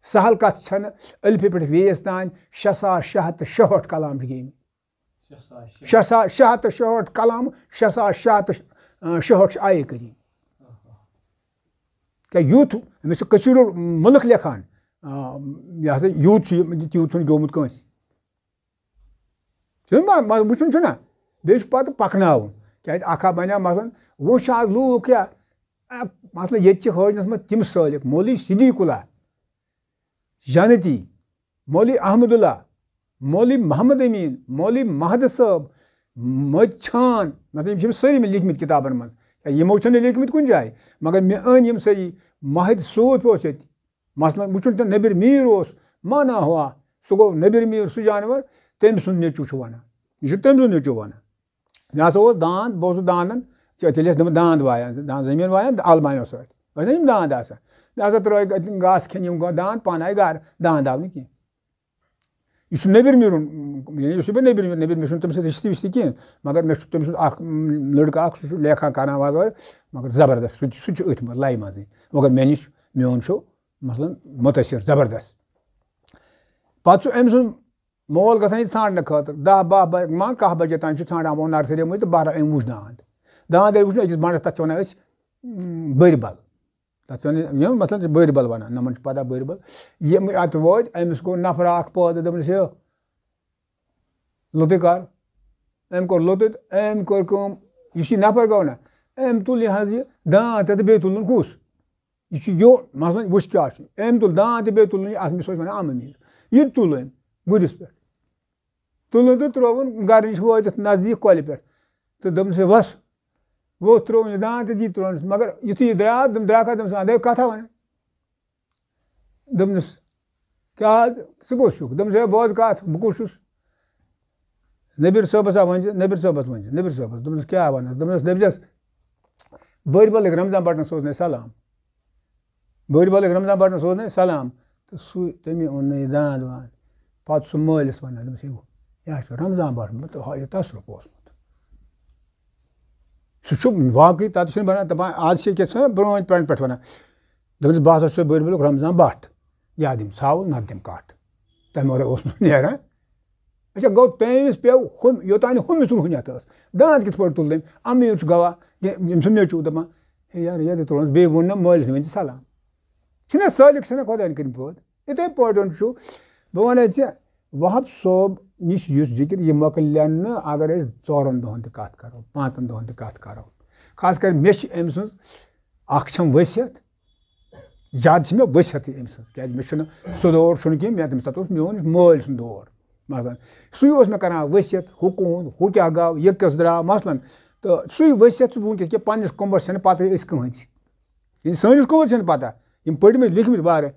سہل کتھ چھنہٕ، الفہِ پٮ۪ٹھ ویس تام شےٚ ساس شےٚ ہتھ تہٕ شُہٲٹھ کلام چھِ گیمٕتۍ۔ شےٚ ساس شےٚ ہتھ۔ شےٚ ساس شےٚ ہتھ تہٕ شُہٲٹھ کلام، شےٚ ساس شےٚ ہتھ تہٕ شُہٲٹھ چھِ آیہِ کریٖم۔ کیٛاہ یوٗتھ، أمِس چھُ کٔشیٖر مُلک لیکھان، آ، یہِ ہسا یوٗتھ چھُ یہِ، تیوٗت چھُنہٕ گیومُت کٲنٛسہِ۔ چھُنہٕ ما-، ما-، وٕچھُن چھُنہ، بیٚیہِ چھُ پتہٕ پکناوُن۔ کیٛازِ اکھ ہا بنیٛاو مثلاً، وۄنۍ چھِ آز لوٗکھ کیٛاہ، آ، مثلاً ییٚتہِ چھِ حٲجنس منٛز تِم سٲلِک، مولوی صدیق اللہ جنتی، مولوی احمد اللہ، مولوی محمد امین، مولوی محد صٲب، مٔتۍ چھان، مطلب، یِم چھِ أمۍ سٲری مےٚ لیٖکھمٕتۍ کِتابن منٛز۔ یا یِمو چھِنہٕ لیٖکھمٕتۍ کُنہِ جایہِ، مگر مےٚ أنۍ یِم سٲری۔ ماہد صوٗفۍ اوس ییٚتہِ، مثلاً، وٕچھُن چھُ نبیر میٖر اوس، مانا ہوا، سُہ گوٚو نبیر میٖر سُہ جانور، تٔمۍ سُنٛد نیٚچوٗ چھُ وَنان۔ یہِ چھُ تٔمۍ سُنٛد نیٚچوٗ وَنان۔ مےٚ ہسا اوس داند، بہٕ اوسُس داندن، ژےٚ تیٚلہِ ٲسۍ دَپان داند وایان، داند زٔمیٖن وایان، تہٕ المانیو سۭتۍ ٲسۍ نہ یِم داند آسان۔ مےٚ ہسا ترٲے گاسہٕ کھٮ۪ن یِم گا-، داند پانہٕ آیہِ گرٕ، داند آو نہٕ کینٛہہ۔ یہِ چھُ نبیر میٖرُن، یعنی یُس یہِ بہٕ نبیر میٖر، نبیر، مےٚ چھُنہٕ تٔمِس سۭتۍ رِشتہٕ وِشتہٕ کینٛہہ، مگر مےٚ چھُ تٔمۍ سُنٛد اکھ، م، لٔڑکہٕ اکھ، سُہ چھُ لیکھان کران وغٲرٕ، مگر زبردست، سُہ تہِ، سُہ تہِ چھُ أتھۍ منٛز، لایہِ منٛزٕے۔ مگر مےٚ نِش، میون چھُ، مثلاً، مُتٲثِر زبردست۔ پتہٕ چھُ أمۍ سُنٛد مول گژھان یہِ ژھانٛڈنہٕ خٲطرٕ، دَہ باہ بج-، مان کاہ بجے تام چھُ ژھانٛڈان وۄنۍ نرسٔری مٔنٛزۍ تہٕ بہرحال أمۍ وُچھ داند۔ داند ییٚلہِ وٕچھُن أکِس بنٛڈَس، تَتھ چھِ وَنان أسۍ، اۭں، بٔرۍ بَل۔ تَتھ چھِ وَنان، یِم مطلب چھِ بٔرۍ بَل وَنان، نَمَن چھِ پَتہ بٔرۍ بَل۔ یِم اَتہِ وٲتۍ، أمِس گوٚو نفرا اَکھ پٲدٕ، دوٚپنَس، "ہے، لوٚتُے کر۔" أمۍ کوٚر لوٚتُے تہٕ أمۍ کٔر کٲم، یُس یہِ نفر گوٚو نہ، أمۍ تُل یہِ حظ یہِ داند تہِ تہٕ بیٚیہِ تُلُن کُس؟ یہِ چھُ یہِ، مثلاً، وٕچھ کیٛاہ چھُ۔ أمۍ تُل داند تہِ بیٚیہِ تُلُن یہِ، اَتھ، أمِس اوس وَنان اَمہٕ میٖر۔ یہِ تُل أمۍ گُرِس پٮ۪ٹھ۔ تُلُن تہٕ ترٛووُن گرٕ نِش وٲتِتھ نزدیٖک کۄلہِ پٮ۪ٹھ۔ تہٕ دوٚپنَس، "ہے وَس، ووٚتھ ترٛووُن یہِ داند تہٕ یہِ ترٛوونَس۔" مگر یُتھُے یہِ درٛاو، دوٚپُن، "درٛاو کَتھ؟" دوٚپنَس، "اَدٕ کَتھا وَنان؟" دوٚپنَس، "کیٛاہ حظ؟ ژٕ کُس چھُکھ؟" دوٚپنَس، "ہے، بوز کَتھ، بہٕ کُس چھُس؟" "نبیر صٲبَس ہا ؤنۍ زِ، نبیر صٲبَس ؤنۍ زِ، نبیر صٲبَس۔" دوٚپنَس، "کیٛاہ وَنَس؟" دوٚپنَس، "دٔپۍ زٮ۪س، بٔرۍ بَلٕکۍ رمضان بَٹَن سوزنَے سلام۔ بٔرۍ بَلٕکۍ رمضان بَٹَن سوزنَے سلام۔" تہٕ سُہ، تٔمی اوٚن نہٕ یہِ داند واند۔ پَتہٕ سُہ مٲلِس وَنان، دوٚپمَس، "ہے، یہِ ہا چھُ رمضان بَٹ، مےٚ تہٕ ہا یہِ تصرُف اوسمُت۔" سُہ چھُ واقعی، تَتہِ چھُنہٕ بَنان، دَپان، آز چھِ أکیٛاہ ژھٕنان برٛونٛٹھ پٮ۪نٛٹ پٮ۪ٹھ وَنان۔ دوٚپمَس، "بہٕ ہسا چھُس بٔرۍ بٔرۍ رمضان بَٹ، یا دِم ژھاوُل، نَتہٕ دِم کَٹھ۔" تَمہِ وَرٲے اوس نہٕ نیران۔ اچھا، گوٚو تٔمِس پیوٚو ہُم-، یوٚتام نہٕ ہُمِس رُحٲنیت ٲس۔ داند کِتھ پٲٹھۍ تُل تٔمۍ؟ اَمہٕ یُتھ چھُ گواہ، یہِ-، ییٚمۍ سُنٛد نیٚچوٗ دَپان، "ہے یارٕ، ییٚتہِ تُلُن۔" بیٚیہِ ووٚن نہٕ مٲلِس، ؤنۍ تہِ سلام۔ چھِنہ سٲلِک چھِنہ خۄدایَن کٔرمٕتۍ پٲدٕ؟ یِتھَے پٲٹھۍ چھُ، بہٕ وَنَے ژےٚ، وہب صٲب نِش یُس ذِکِر، یہِ مۄکلہِ نہٕ، اگر أسۍ ژورَن دۄہَن تہِ کَتھ کَرو، پانٛژَن دۄہَن تہِ کَتھ کَرو۔ خاص کر مےٚ چھِ أمۍ سٕنٛز اَکھ چھَم ؤسیت، زیادٕ چھِ مےٚ ؤسیتٕے أمۍ سٕنٛز، کیٛازِ مےٚ چھُنہٕ سُہ دور چھُنہٕ کینٛہہ، مےٚ، تٔمِس تَتھ اوس میون یُس مٲلۍ سُنٛد دور۔ مثلاً، سُے اوس مےٚ کَران ؤسیت، ہُہ کُہُنٛد، ہُہ کیٛاہ گاو، یہِ کِس درٛاو، مثلاً۔ تہٕ سُے ؤسیت چھُس بہٕ وٕنکیٚس کہِ پنٛنِس کُمبَس چھَنہٕ پَتہٕ أسۍ کٕہٕنۍ تہِ۔ یعنی سٲنِس کُمبَس چھَنہٕ پَتہ، یِم پٔرۍمٕتۍ لیٖکھمٕتۍ واریاہ،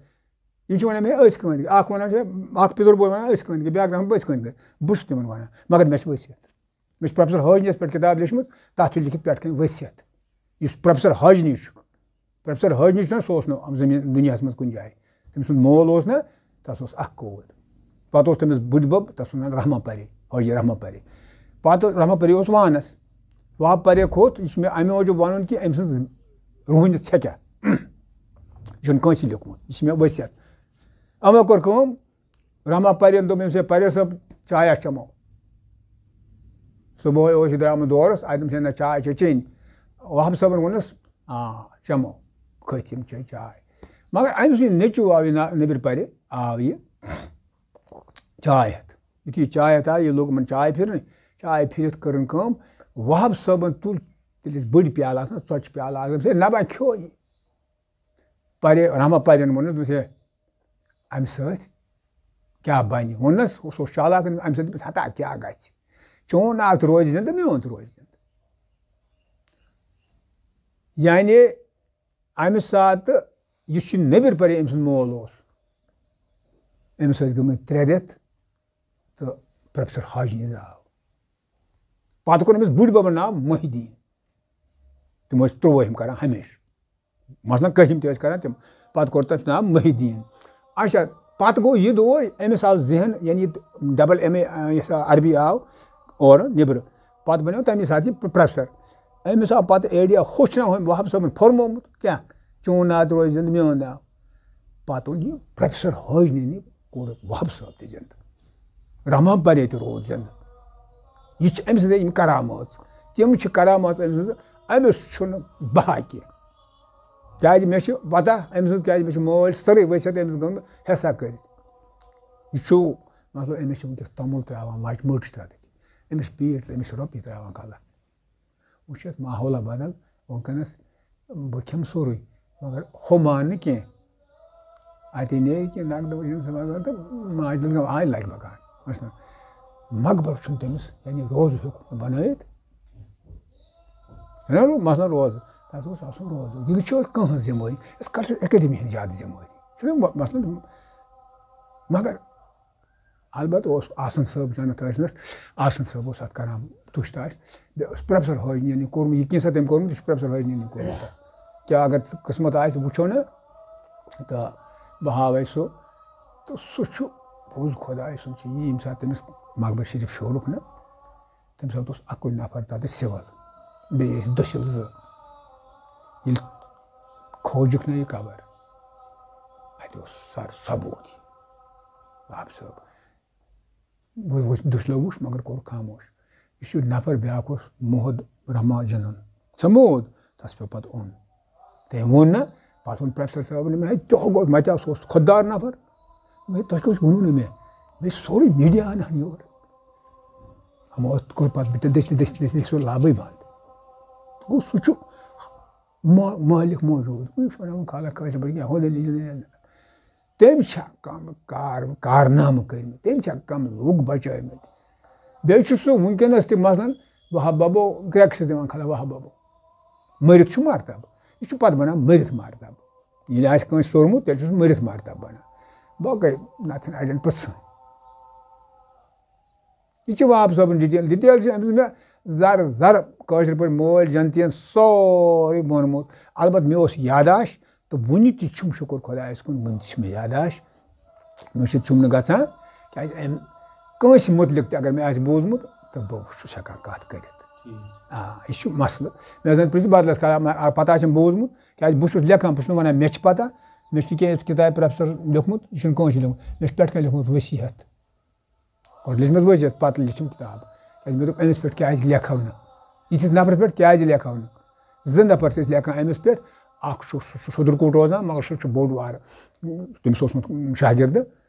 یِم چھِ وَنان مےٚ أسۍ کٕہٕنۍ تہِ۔ اَکھ وَنان چھِ، اَکھ پِتُر بوے وَنان أسۍ کٕہٕنۍ تہِ، بیٛاکھ دَپان بہٕ أسۍ کٕہٕنۍ تہِ۔ بہٕ چھُس تِمَن وَنان، مگر مےٚ چھِ ؤسیت۔ مےٚ چھِ پروفیسر حٲجنَس پٮ۪ٹھ کِتاب لیٚچھمٕژ، تَتھ چھُ لیٚکھِتھ پٮ۪ٹھ کَنۍ ؤسیت۔ یُس پروفیسر حٲجنی چھُ، پروفیسر حٲجنی چھُنہ، سُہ اوس نہٕ زٔمیٖن دُنیاہَس منٛز کُنہِ جایہِ۔ تٔمۍ سُنٛد مول اوس نہ، تَس اوس اَکھ کوٗر۔ پَتہٕ اوس تٔمِس بٕڈِ بَب، تَس اوس ناو رحمان پرے، حٲجی رحمان پرے۔ پَتہٕ رحمان پرے اوس وانَس۔ وہب پرے کھوٚت، یہِ چھُ مےٚ اَمہِ موٗجوٗب وَنُن کہِ أمۍ سٕنٛز رُحٲنیت چھےٚ کیٛاہ؟ یہِ چھُنہٕ کٲنٛسہِ لیوٚکھمُت، یہِ چھِ مےٚ ؤسیت۔ اَما کوٚر کٲم، رحمان پرین دوٚپ أمِس، "ہے پرے صٲب، چایا چٮ۪مو؟" صُبحٲے اوس یہِ درٛامُت دورس، اَتہِ دوٚپمَس، "ہے نہ، چاے چھےٚ چیٚنۍ۔" وہب صٲبن ووٚنُس، "آ، چٮ۪مو۔" کھٔتۍ یِم چے چاے۔ مگر أمۍ سُنٛد نیٚچوٗ آو یہِ نا-، نبیر پرے، آو یہِ چاے ہٮ۪تھ۔ یُتھُے یہِ چاے ہٮ۪تھ آو، یہِ لوٚگ یِمن چاے پھِرنہِ۔ چاے پھِرِتھ کٔرٕن کٲم، وہب صٲبن تُل، تیٚلہِ ٲسۍ بٔڑۍ پیالہٕ آسان، ژۄچہِ پیالہٕ اکھ، دوٚپمَس، "ہے نہ بہٕ کھیوٚو یہِ۔" پرے، رحمان پرین ووٚنُس، دوٚپُس، "ہے، اَمہِ سۭتۍ کیٛاہ بَنہِ؟" ووٚننَس، سُہ اوس چالاک، اَمہِ سۭتۍ دوٚپُس، "ہتا کیٛاہ گژھِ؟ چون ناو تہِ روزِ زِندٕ، میون تہِ روزِ زِندٕ۔" یعنی اَمہِ ساتہٕ یُس یہِ نبیر پرے أمۍ سُنٛد مول اوس، أمِس ٲسۍ گٔمٕتۍ ترٛےٚ رٮ۪تھ تہٕ پروفیسر حاجنی زاو۔ پَتہٕ کوٚر أمِس بُڈۍ بَبَن ناو محی الدیٖن۔ تِم ٲسۍ ترٛووٲہِم کران ہمیشہٕ۔ مثلاً کٔہِم تہِ ٲسۍ کران تِم، پَتہٕ کوٚر تَتھ ناو محی الدیٖن۔ اچھا، پَتہٕ گوٚو یہِ دور، أمِس آو ذہن، یعنی یہِ ڈبل ایم اے، آ، یُس عربی آو اورٕ نیٚبرٕ، پَتہٕ بَنیو تَمی ساتہٕ یہِ پروفیسر۔ أمِس آو پَتہٕ آیڈیا، ہُہ چھُنہ ہُمۍ وہاب صٲبَن فرمومُت کیٛاہ، "چون ناو تہِ روزِ زِندٕ، میون ناو۔" پَتہٕ اوٚن یہِ پروفیسر حٲجنی، کوٚر وہاب صٲب تہِ زِندٕ، رحمان پرے تہِ روٗد زِندٕ۔ یہِ چھِ أمۍ سٕنٛدِ یِم کرامٲژ، تِم چھِ کرامٲژ أمۍ سٕنٛز، أمِس چھُنہٕ بہا کینٛہہ۔ کیٛازِ مےٚ چھِ پتہ أمۍ سٕنٛز، کیٛازِ مےٚ چھِ مٲلۍ سٲرٕے ؤسِتھ أمِس گٔمٕژ حصہ کٔرِتھ۔ یہِ چھُ، مطلب، أمِس چھِ وٕنکیٚس توٚمُل ترٛاوان، لَچہِ مٔٹ چھِ تَتھ، أمِس چھِ پیٖٹ، أمِس چھِ رۄپیہِ ترٛاوان غلط۔ وٕچھ یَتھ ماحولہ بدل، وٕنکیٚنَس بہٕ کھٮ۪مہٕ سورُے، مگر ہُہ مان نہٕ کینٛہہ۔ اَتے نیرِ کینٛہہ نقدٕ وٕچھُن سُہ مگر تہٕ ماجہِ دِژ گٔمٕژ آے لَگہِ بَکار۔ وٕچھ نہ، مقبر چھُنہٕ تٔمِس، یعنی روزٕ ہیوٚک نہٕ بَنٲیِتھ۔ چھُنہ رو-، مثلاً روزٕ، تَتھ اوس آسُن روزٕ۔ یہِ چھُ کٕہٕنٛز ذِمہٕ وٲری؟ أسۍ کَلچَر اکیڈمی ہٕنٛز زیادٕ ذِمہٕ وٲری۔ چھُنہ مَ-، مثلاً، مگر البتہ اوس آسن صٲب، جنت ٲسنس، آسن صٲب اوس اتھ کران تُش تاش۔ بیٚیہِ اوس پروفیسر حٲجنین یہِ کوٚرمُت، یہِ کینٛژھا تٔمۍ کوٚرمُت، یہِ چھُ پروفیسر حٲجنین یہِ کوٚرمُت۔ کیٛاہ اگر قٕسمت آسہِ وٕچھو نہ، تہٕ بہٕ ہاوے سُہ۔ تہٕ سُہ چھُ پوٚز خۄداے سُنٛد چھُ یہِ، ییٚمہِ ساتہٕ تٔمِس مقبر شریف شوٗرُکھ نہ، تَمہِ ساتہٕ اوس اَکُے نفر تَتٮ۪تھ سِول، بیٚیہِ ٲسۍ دٔسِل زٕ۔ ییٚلہِ کھوجُکھ نہ یہِ قبر، اَتہِ اوس سر ثبوٗت یہِ، وہاب صٲب۔ وۄنۍ وٕچھ، دٔسِلو وٕچھ، مگر کوٚرُکھ خاموش۔ یُس یہِ نفر بیٛاکھ اوس، محد رحمان جنُن، تموٗد، تَس پیوٚو پَتہٕ اوٚن۔ تٔمۍ ووٚن نہ، پَتہٕ ووٚن پروفیسر صٲبن، مےٚ ہے کیٛاہ گوٚو، مےٚ تہِ اوس، اوس خۄددار نفر۔ مےٚ تۄہہِ کیٛاہ اوس ووٚنوُ نہٕ مےٚ؟ مےٚ چھِ سورُے میٖڈیا اَنان یور۔ ہمو کوٚر پَتہٕ بہٕ تہِ دٔسۍ دٔسۍ دٔسۍ دٔسۍ سُہ لَبٕے بنٛد۔ گوٚو سُہ چھُ ما-، مٲلِک موجوٗد۔ وۄنۍ چھُ وَنان وۄنۍ خلق کٲشِر پٲٹھۍ کینٛہہ، ہُہ دٔلیٖل چھِ دٔلیٖل۔ تٔمۍ چھا کم کار-، کارنامہٕ کٔرمٕتۍ، تٔمۍ چھا کم لوٗکھ بچٲومٕتۍ؟ بیٚیہِ چھُ سُہ وٕنکیٚنَس تہِ مثلاً وہاب ببو، کرٛٮ۪کھ چھِ دِوان خلق وہاب ببو۔ مٔرِتھ چھُ مرتب، یہِ چھُ پتہٕ بنان مٔرِتھ مرتب۔ ییٚلہِ آسہِ کٲنٛسہِ سوٚرمُت، تیٚلہِ چھُ سُہ مٔرِتھ مرتب بنان۔ باقٕے نتھن اڑٮ۪ن پرٛژھُن۔ یہِ چھِ وہاب صٲبُن ڈِٹیل۔ ڈِٹیل چھِ أمِس مےٚ زَرٕ زَرٕ کٲشِر پٲٹھۍ مٲلۍ جنتین سورُے ووٚنمُت۔ البتہ مےٚ اوس یاداش تہٕ وُنہِ تہِ چھُم شُکُر خۄدایَس کُن، وُنہِ تہِ چھِ مےٚ یاداش۔ مٔشِتھ چھُم نہٕ گژھان، کیٛازِ أمۍ کٲنٛسہِ مُتعلِق تہِ اگر مےٚ آسہِ بوٗزمُت تہٕ بہٕ چھُس ہٮ۪کان کَتھ کٔرِتھ۔ آ، یہِ چھُ مسلہٕ۔ مےٚ زَن پرٛژھ بدلَس کَران، مگر پَتہ آسٮ۪م بوٗزمُت، کیٛازِ بہٕ چھُس لیکھان، بہٕ چھُس نہٕ وَنان مےٚ چھِ پَتہ، مےٚ چھُ نہٕ کینٛہہ یُتھ کِتابہِ پروفیسر لیوٚکھمُت، یہِ چھُنہٕ کٲنٛسہِ لیوٚکھمُت، وصیت۔ گۄڈٕ لیٚچھ مےٚ وصیت، پتہٕ لیٚچھِم کِتاب۔ کیٛازِ مےٚ دوٚپ، أمِس پٮ۪ٹھ کیٛازِ لیکھو نہٕ؟ یِتھِس نفرَس پٮ۪ٹھ کیٛازِ لیکھو نہٕ؟ زٕ نفر چھِ أسۍ لیکھان أمِس پٮ۪ٹھ، اکھ چھُ، سُہ چھُ سُدرکوٹ روزان، مگر سُہ چھُ بوٚڑ بارٕ، تٔمِس اوسمُت شاگردٕ،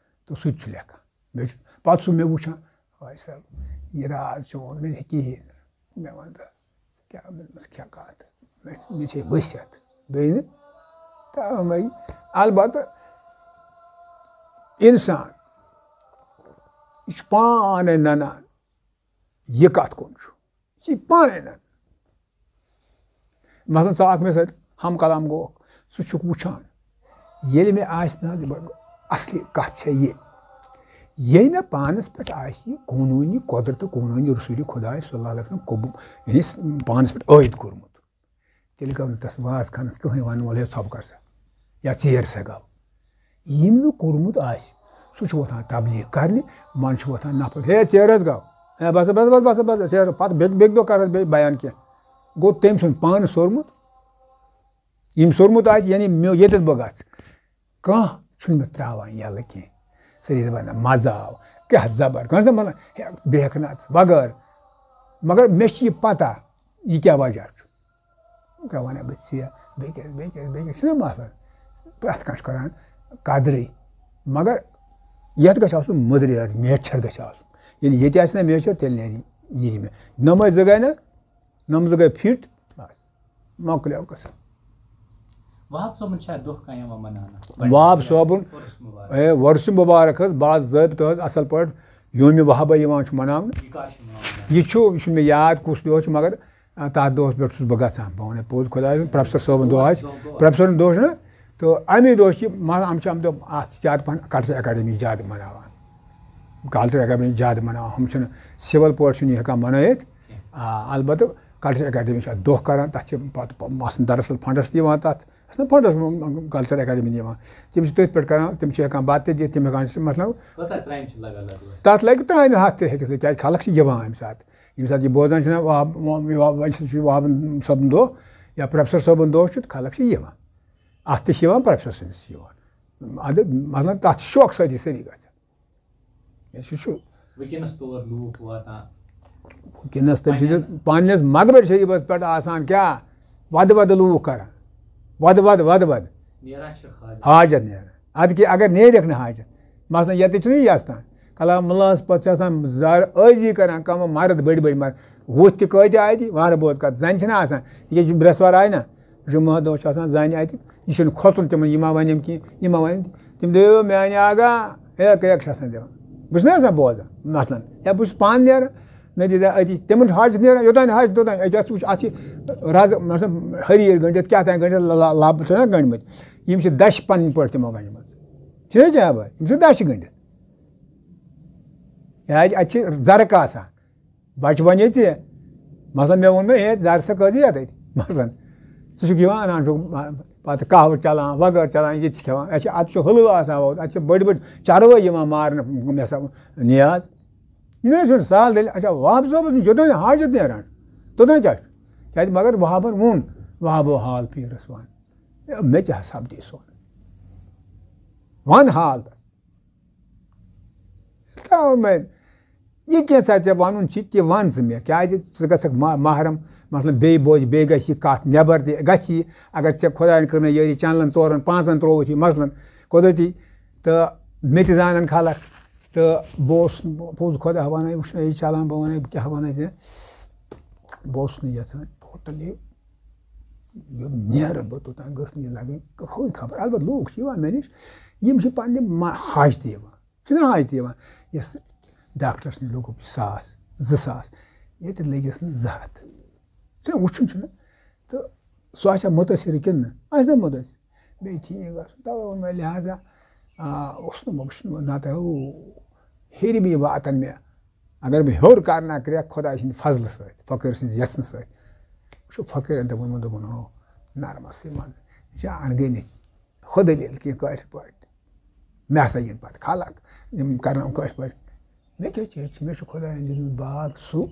تہٕ سُہ تہِ چھُ لیکھان۔ بیٚیہِ چھُ پتہٕ سُہ مےٚ وٕچھان، "واے صٲب، یہِ راز چون مےٚ چھِ کِہیٖنۍ نہٕ۔" مےٚ وَن تہٕ، کیٛاہ، مےٚ دوٚپمَس، کیٛاہ کَتھ؟ مےٚ، مےٚ چھے ؤسِتھ۔ بیٚیہِ نہٕ؟ تَوَے، البتہ اِنسان، یہِ چھُ پانَے نَنان، یہِ کَتھ کُن چھُ۔ یہِ چھُ پانَے نَنان۔ مثلاً، ژٕ آکھ مےٚ سۭتۍ ہم کلام گوکھ، ژٕ چھُکھ وٕچھان، ییٚلہِ مےٚ آسہِ نہٕ حظ، اصلی کَتھ چھےٚ یہِ، ییٚلہِ مےٚ پانَس پٮ۪ٹھ آسہِ یہِ قونوٗنی قۄدرت تہٕ قونوٗنی رسوٗلی خۄداے صلی اللہ علیہ وسلم قبوٗل، یعنی پانَس پٮ۪ٹھ عٲید کوٚرمُت، تیٚلہِ گوٚو نہٕ تَس واز خانَس کٕہٕنۍ وَنہٕ وول، "ہے، ژھۄپہٕ کر سا، یا ژیر سا گوٚو۔" ییٚمۍ نہٕ کوٚرمُت آسہِ، سُہ چھُ وۄتھان تبلیغ کرنہِ، منٛزٕ چھُ وۄتھان نفر، "ہے، ژیر حظ گوٚو، ہے، بس، بس، بس، بس، بس، ژیر۔" پتہٕ بیٚکہِ، بیٚکہِ دۄہ کر حظ بیٚیہِ بیان کینٛہہ۔ گوٚو تٔمۍ سُنٛد پانہٕ سوٚرمُت، ییٚمۍ سوٚرمُت آسہِ، یعنی مےٚ ییٚتٮ۪تھ بہٕ گژھٕ، کانٛہہ چھُنہٕ مےٚ ترٛاوان یَلہٕ کینٛہہ۔ سٲری دَپان، "نہ، مَزٕ آو، کیٛاہ زَبر۔" کٲنٛسہِ دَپان، "ہے، بیٚہکھ نہ ژٕ وغٲر۔" مگر مےٚ چھِ یہِ پَتہ، یہِ کیٛاہ وجہ چھُ۔ کیٛاہ وَنہٕ بہٕ ژےٚ، بیٚکِس، بیٚکِس، بیٚکِس، چھُنہ مسلہٕ؟ پرٛٮ۪تھ کانٛہہ چھُ کَران قدرٕے، مگر یَتھ گژھِ آسُن مٔدریر، میچھر گژھِ آسُن۔ ییٚلہِ ییٚتہِ آسہِ نہ میچھر، تیٚلہِ نیرِ یہِ مےٚ۔ نَمَے زٕ گٔے نہ، نَمہٕ زٕ گٔے فِٹ، بَس، مۄکلیو قٕصہٕ۔ وہاب صٲبُن چھا دۄہ کانٛہہ یِوان مناونہٕ؟ وہاب صٲبُن، عُرُس مُبارک۔ اے، وۄرسہِ مُبارک حظ، باضٲبطہٕ حظ، اَصٕل پٲٹھۍ یومِ وہابہ یِوان چھُ مناونہٕ۔ یہِ کر چھُ مناونہٕ؟ یہِ چھُ، یہِ چھُنہٕ مےٚ یاد کُس دۄہ چھُ، مگر آ، تَتھ دۄہَس پٮ۪ٹھ چھُس بہٕ گژھان، بہٕ وَنَے پوٚز خۄدایَس، پروفیسر صٲبُن دۄہ آسہِ، دۄہ، دۄہ۔ پروفیسرُن دۄہ چھُنہ، تہٕ اَمی دۄہ چھِ، مطلب، یِم چھِ اَمہِ دۄہ اَتھ زیادٕ پَہَن کلچر اکیڈمی زیادٕ مناوان، کلچر اکیڈمی زیادٕ مناوان، ہُم چھِنہٕ سِوَل پٲٹھۍ چھِنہٕ یہِ ہٮ۪کان منٲیِتھ۔ آ، البتہ کلچر اکیڈمی چھِ اَتھ دۄہ کران، تَتھ چھِ پَتہٕ آسان دراصل فنڈس تہِ یِوان تَتھ، اَسہِ نا فنڈس کلچر اکیڈمی یِوان، تِم چھِ تٔتھۍ پٮ۪ٹھ کران، تِم چھِ ہٮ۪کان بتہٕ تہِ دِتھ، تِم ہٮ۪کان چھِ، مطلب، کۭژاہ ترامہِ چھِ لگان لگ بگ؟ تَتھ لگہِ ترامہِ ہَتھ تہِ ہیٚکہِ سُہ، کیٛازِ خلق چھِ یِوان اَمہِ ساتہٕ۔ ییٚمہِ ساتہٕ یہِ بوزان چھِنہ وہاب، وہاب، وہاب، وۄنۍ چھُ وہابَن صٲبُن دۄہ یا پروفیسر صٲبُن دۄہ چھُ، خلق چھِ یِوان۔ اَتھ تہِ چھِ یِوان، پروفیسر سٕنٛدِس چھِ یِوان۔ اَدٕ مطلب تَتھ چھِ شوقہٕ سۭتی سٲری گژھان۔ یہِ چھُ، چھُ وٕنکیٚنَس تور لوٗکھ واتان۔ وٕنکیٚنَس تٔمۍ سٕنٛدِس پنٛنٮ۪ن پنٛنِس مقبرِ شریٖفَس پٮ۪ٹھ آسان کیٛاہ؟ وَدٕ وَدٕ لوٗکھ کَران۔ وَدٕ وَدٕ، وَدٕ وَدٕ۔ نیران چھِ حاجت۔ حاجت نیران۔ اَدٕ کیٛاہ، اگر نیرٮ۪کھ نہٕ حاجت، مثلاً، ییٚتہِ چھُنہٕ یہِ یَژھان۔ کلام اللہَس پَتہٕ چھِ آسان زارٕ عٲجزی کران، کَمہٕ مرد بٔڑۍ بٔڑۍ مرد۔ وُتھ تہِ کۭتیٛاہ اَتہِ، وارٕ بوز کَتھ، زَنہِ چھِنہٕ آسان۔ یہِ کیٛاہ چھُ برٛٮ۪سوار آے نہ، جُمعہ دۄہ چھُ آسان زَنہِ اَتہِ، یہِ چھُنہٕ کھۄژُن تِمَن، یہِ ما وَنٮ۪م کینٛہہ، یہِ ما وَنٮ۪م۔ تِم دٔپِو، "میٛانہِ آغا، ہے، کرٛٮ۪کھ چھِ آسان دِوان۔" بہٕ چھُس نہ آسان بوزان، مثلاً، یا بہٕ چھُس پانہٕ نیران، نتیٖجہ أتی، تِمَن چھُ حاجت نیران، یوٚتام نہٕ حاجت، توٚتام، أکیٛاہ ژٕ وٕچھ، اَتھ چھِ رَزٕ، مطلب، ہریٖر گٔنٛڈِتھ، کیٛاہ تام گٔنٛڈِتھ، ل-، ل-، لَب چھِنہ گٔنٛڈمٕتۍ۔ یِم چھِ دَچھِ پَنٕنۍ پٲٹھۍ تِمو گٔنٛڈمٕژ۔ چھِنہ کیٛاہ بہٕ؟ یِم چھِ دَچھِ گٔنٛڈِتھ۔ کیٛازِ اَتہِ چھِ زَرٕ کاسان۔ بَچہٕ وَنے ژےٚ، مثلاً مےٚ ووٚن مےٚ، "ہے، زَرٕ سا کٔژ یَتھ أتۍ؟" مثلاً، ژٕ چھُکھ یِوان، اَنان چھُکھ پَتہٕ قہوٕ چَلان، وغٲر چَلان، یہِ تہِ چھِ کھٮ۪وان۔ اَسہِ چھِ، اَتھ چھُ حلوٕ آسان، اَتھ چھِ بٔڑۍ بٔڑۍ چَروٲے یِوان مارنہٕ، مےٚ سا نیاز۔ یہِ نہ حظ چھُنہٕ سہل دٔلیٖل۔ اچھا، وہاب صٲبَس نِش یوٚتام نہٕ حاجت نیران، توٚتام کیٛاہ چھُ؟ کیٛازِ مگر وہابَن ووٚن، وہابو حال پیٖرَس وَن، مےٚ تہِ ہا سَپدِ سۄن۔ وَن حال تَس۔ تَوَے یہِ کینٛژھا ژےٚ وَنُن چھُ، تہِ وَن ژٕ مےٚ، کیٛازِ ژٕ گژھکھ ما-، محرم، مثلاً، بیٚیہِ بوزِ، بیٚیہِ گژھِ یہِ کَتھ نٮ۪بر تہِ، گژھِ یہِ، اگر ژےٚ خۄدایَن کٔر نہٕ یٲری چینلَن ژورَن پانٛژَن ترٛووُتھ یہِ، مثلاً، قۄدرٔتی، تہٕ مےٚ تہِ زانَن خلق، تہٕ بہٕ اوسُس نہٕ، بہٕ اوسُس خۄدا وَنان، وٕچھ نہ یہِ چَلان، بہٕ وَنَے، بہٕ کیٛاہ وَنَے ژےٚ، بہٕ اوسُس نہٕ یَژھان ٹوٹلی، یوٚت نیرٕ بہٕ توٚتام گٔژھ نہٕ یہِ لَگٕنۍ کٕہٕنۍ خبر۔ البتہ لوٗکھ چھِ یِوان مےٚ نِش، یِم چھِ پنٛنہِ ما-، حاجتہِ یِوان۔ چھُنہ حاجتہِ یِوان، یَس ڈاکٹرَس نِش لوٚگُکھ ساس، زٕ ساس، ییٚتہِ لٔگِس نہٕ زٕ ہَتھ۔ چھُنہ وٕچھُن چھُنہ۔ تہٕ سُہ آسیٛا مُتٲثِر کِنہٕ نہٕ؟ آسہِ نہ مُتٲثِر۔ بیٚیہِ ٹھیٖک گژھُن۔ تَوَے ووٚن مےٚ لہذا، آ، اوس نہٕ مےٚ وٕچھُن، نَتہٕ ہو ہیٚرِ مےٚ واتَن مےٚ۔ اگر بہٕ ہیوٚر کَرٕ نا کرٛٮ۪کھ خۄداے سٕنٛدِ فضلہٕ سۭتۍ، فقیٖر سٕنٛزِ یَژھنہٕ سۭتۍ، وٕچھو فقیٖرَن تہِ ووٚنمُت، دوٚپُن، ہو، نرمَسٕے منٛز، یہِ چھِ اَنگٲنی۔ خۄدٕلِل کینٛہہ کٲشِر پٲٹھۍ۔ مےٚ ہسا یِن پَتہٕ خلق، یِم کَرناوَن کٲشِر پٲٹھۍ۔ مےٚ کیٛاہ چیٖز چھِ؟ مےٚ چھُ خۄدایَن دیُتمُت باغ سُہ،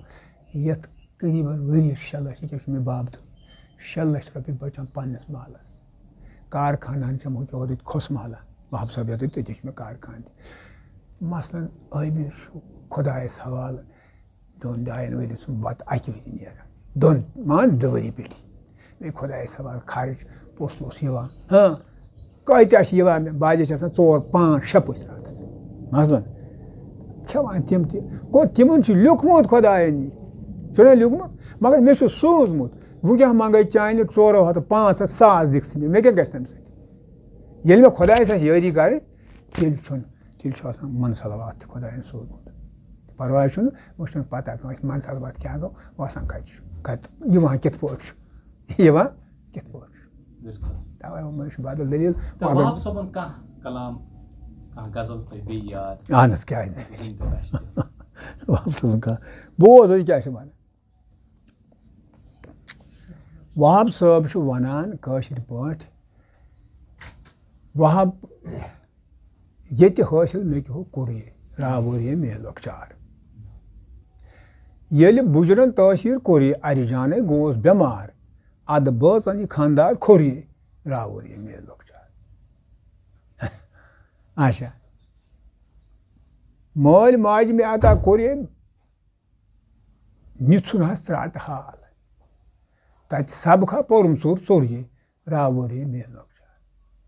یَتھ قریٖباً ؤریَس شےٚ لَچھ، ییٚکیٛاہ چھُ مےٚ بَب دیُتمُت۔ شےٚ لَچھ رۄپیہِ بَچان پنٛنِس مالَس۔ کارخانہٕ ہَن چھَم وٕنکیٚن اوترٕ کھوٚس محلہ، وہاب صٲب یَتھ تٔتی چھُ مےٚ کارخانہٕ تہِ۔ مثلاً، عٲبِد چھُ خۄدایَس حوالہٕ۔ دۄن ڈاین ؤرۍ سُنٛد بَتہٕ اَکہِ ؤری نیران۔ دۄن، مان، زٕ ؤری پٮ۪ٹھ۔ مےٚ خۄدایَس حوالہٕ خرٕچ پوٚژھ اوس یِوان۔ ہاں، کۭتیٛاہ چھِ یِوان مےٚ؟ باجے چھِ آسان ژور، پانٛژھ، شےٚ پٔژھۍ راتَس۔ مثلاً، کھٮ۪وان تِم تہِ۔ گوٚو، تِمَن چھُ لیوٚکھمُت خۄدایَن یہِ۔ چھُنہ لیوٚکھمُت؟ مگر مےٚ چھُ سوٗزمُت۔ وۄنۍ کیٛاہ منٛگَے چانہِ ژورو ہَتو پانٛژھ ہَتھ، ساس دِکھ ژٕ مےٚ۔ مےٚ کیٛاہ گژھِ تَمہِ سۭتۍ؟ ییٚلہِ مےٚ خۄدایَس آسہِ یٲری کَرٕنۍ، تیٚلہِ چھُنہٕ، تیٚلہِ چھُ آسان منصلوات تہِ خۄدایَن سوٗزمُت۔ پَرواے چھُنہٕ، وۄنۍ چھُنہٕ پَتہ کٲنٛسہِ منصلوات کیٛاہ گوٚو، وۄنۍ آسان کَتہِ چھُ، کَتہِ یِوان کِتھ پٲٹھۍ چھُ، یِوان کِتھ پٲٹھۍ چھُ۔ بِلکُل۔ تَوَے ووٚن مےٚ، یہِ چھُ بدل دٔلیٖل۔ تہٕ مگر وہاب صٲبُن کانٛہہ کلام، کانٛہہ غزل تۄہہِ بیٚیہِ یاد؟ اہن حظ، کیٛازِ نہٕ؟ ؤنۍ تو اَسہِ تہِ۔ وہاب صٲبُن کانٛہہ، بوز، یہِ کیٛاہ چھُ وَنان؟ وہاب صٲب چھُ وَنان کٲشِر پٲٹھۍ، وہاب ییٚتہِ حٲصِل مےٚ کیٛاہ کوٚر یہِ، راوُر یہِ مےٚ لۄکچار۔ ییٚلہِ بُجرَن تٲثیٖر کوٚر یہِ، اَرِ جانَے گوس بٮ۪مار، اَدٕ بٲژَن یہِ خانٛدار کھوٚر یہِ، راوُر یہِ مےٚ لۄکچار۔ اچھا۔ مٲلۍ ماجہِ مےٚ عطا کوٚر یہِ، نِژھُن حظ ترٛاٹہٕ حال۔ تَتہِ سبقہ پوٚرُم ژوٚر ژوٚر یہِ، راوُر یہِ مےٚ لۄکچار۔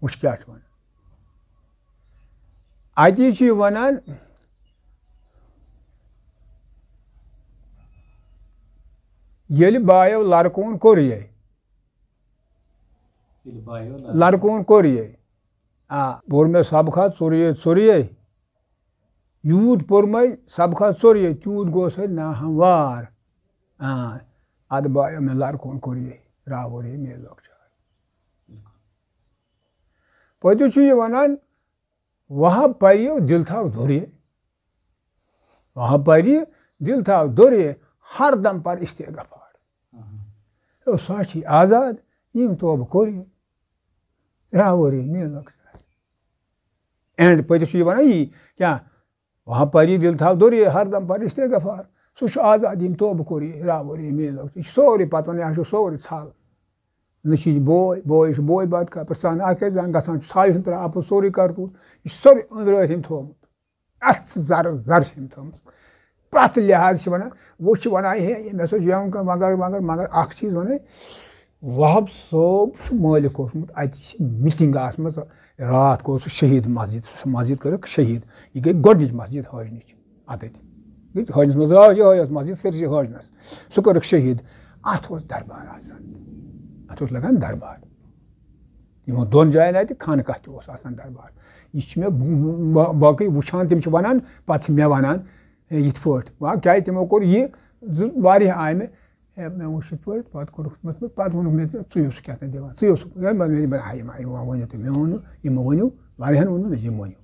وٕچھ کیٛاہ چھُ وَنان۔ اَتی چھُ یہِ وَنان، ییٚلہِ بایو لَرکون کوٚر یے۔ ییٚلہِ بایو لَرکون۔ لَرکون کوٚر یے۔ آ، پوٚر مےٚ سبقہ ژوٚر یے، ژوٚر یے۔ یوٗت پوٚر مےٚ سبقہ ژوٚر یے، تیوٗت گوس ہے ناہموار۔ آ، اَدٕ بایو مےٚ لَرکون کوٚر یے، راوُر یے مےٚ لۄکچار۔ پٔتِو چھُ یہِ وَنان، وہاب پَرِ یہِ دِل تھاو دوٚر یے۔ وہاب پَرِ یہِ دِل تھاو دوٚر یے، ہر دم پَر استغفار۔ او، سُہ ہا چھِ آزاد، ییٚمۍ توبہٕ کوٚر یہِ، راوُر یے مےٚ لۄکچار۔ اینڈ پٔتِس چھُ یہِ وَنان یی، کیٛاہ؟ وہاں پری دل تھاو دوٚر یے، ہر دم پر استغفار۔ سُہ چھُ آزاد، ییٚمۍ توبہٕ کوٚر یے، راوُر یے مےٚ لۄکچار۔ یہِ چھُ سورُے پَتہٕ وَنان، یہِ ہا چھُ سورُے ژھَل۔ نہ چھُ یہِ بوے، بوے چھُ بوے بَد کَران، پرٛژھان اَکھ کیٛازِ زَن گژھان چھُ ژھایہِ ہُنٛد پرٛا-، اَپُز سورُے کَرتوٗت۔ یہِ چھُ سورُے أنٛدرٕ أتھۍ أمۍ تھوٚومُت۔ اَتھ زَرٕ زَرٕ چھِ أمۍ تھٲومٕژ۔ پرٛٮ۪تھ لِحاظ چھِ وَنان، وۄنۍ چھِ وَنان، ہے، ییٚمۍ ہسا چھُ یِوان کانٛہہ، مگر، مگر، مگر اَکھ چیٖز وَنَے، وہاب صٲب چھُ مٲلِک اوسمُت، اَتہِ چھِ میٖٹِنٛگ آسمٕژ، راتھ گوٚو سُہ شہیٖد مسجد، سُہ مسجد کٔرٕکھ شہیٖد۔ یہِ گٔے گۄڈٕنِچ مسجد حٲجنٕچ۔ اَتٮ۪تھ گٔے حٲجنَس منٛز، آ، یِہوٚے ٲس مسجد سٲرسٕے حٲجنَس۔ سُہ کٔرٕکھ شہیٖد۔ اَتھ اوس دربار آسان۔ اَتھ اوس لَگان دربار۔ یِمَن دۄن جایَن اَتہِ خانقاہ تہِ اوس آسان دربار۔ یہِ چھِ مےٚ ب-، ب-، باقٕے وٕچھان، تِم چھِ وَنان، پَتہٕ چھِ مےٚ وَنان، ہے، یِتھ پٲٹھۍ۔ وۄنۍ کیٛازِ تِمو کوٚر یہِ، زٕ واریاہ آیہِ مےٚ، ہے، مےٚ وٕچھ یِتھ پٲٹھۍ، پَتہٕ کوٚرُکھ، مےٚ، پَتہٕ ووٚنُکھ مےٚ، ژٕے اوسُکھ کیٛاہ تام دِوان، ژٕے اوسُکھ، ہے، مےٚ، مےٚ، مےٚ، ہے، یِم، یِم ؤنِو تُہۍ، مےٚ ووٚنُو، یِمو ؤنِو، واریاہَن ووٚنُو مےٚ، یِم ؤنِو۔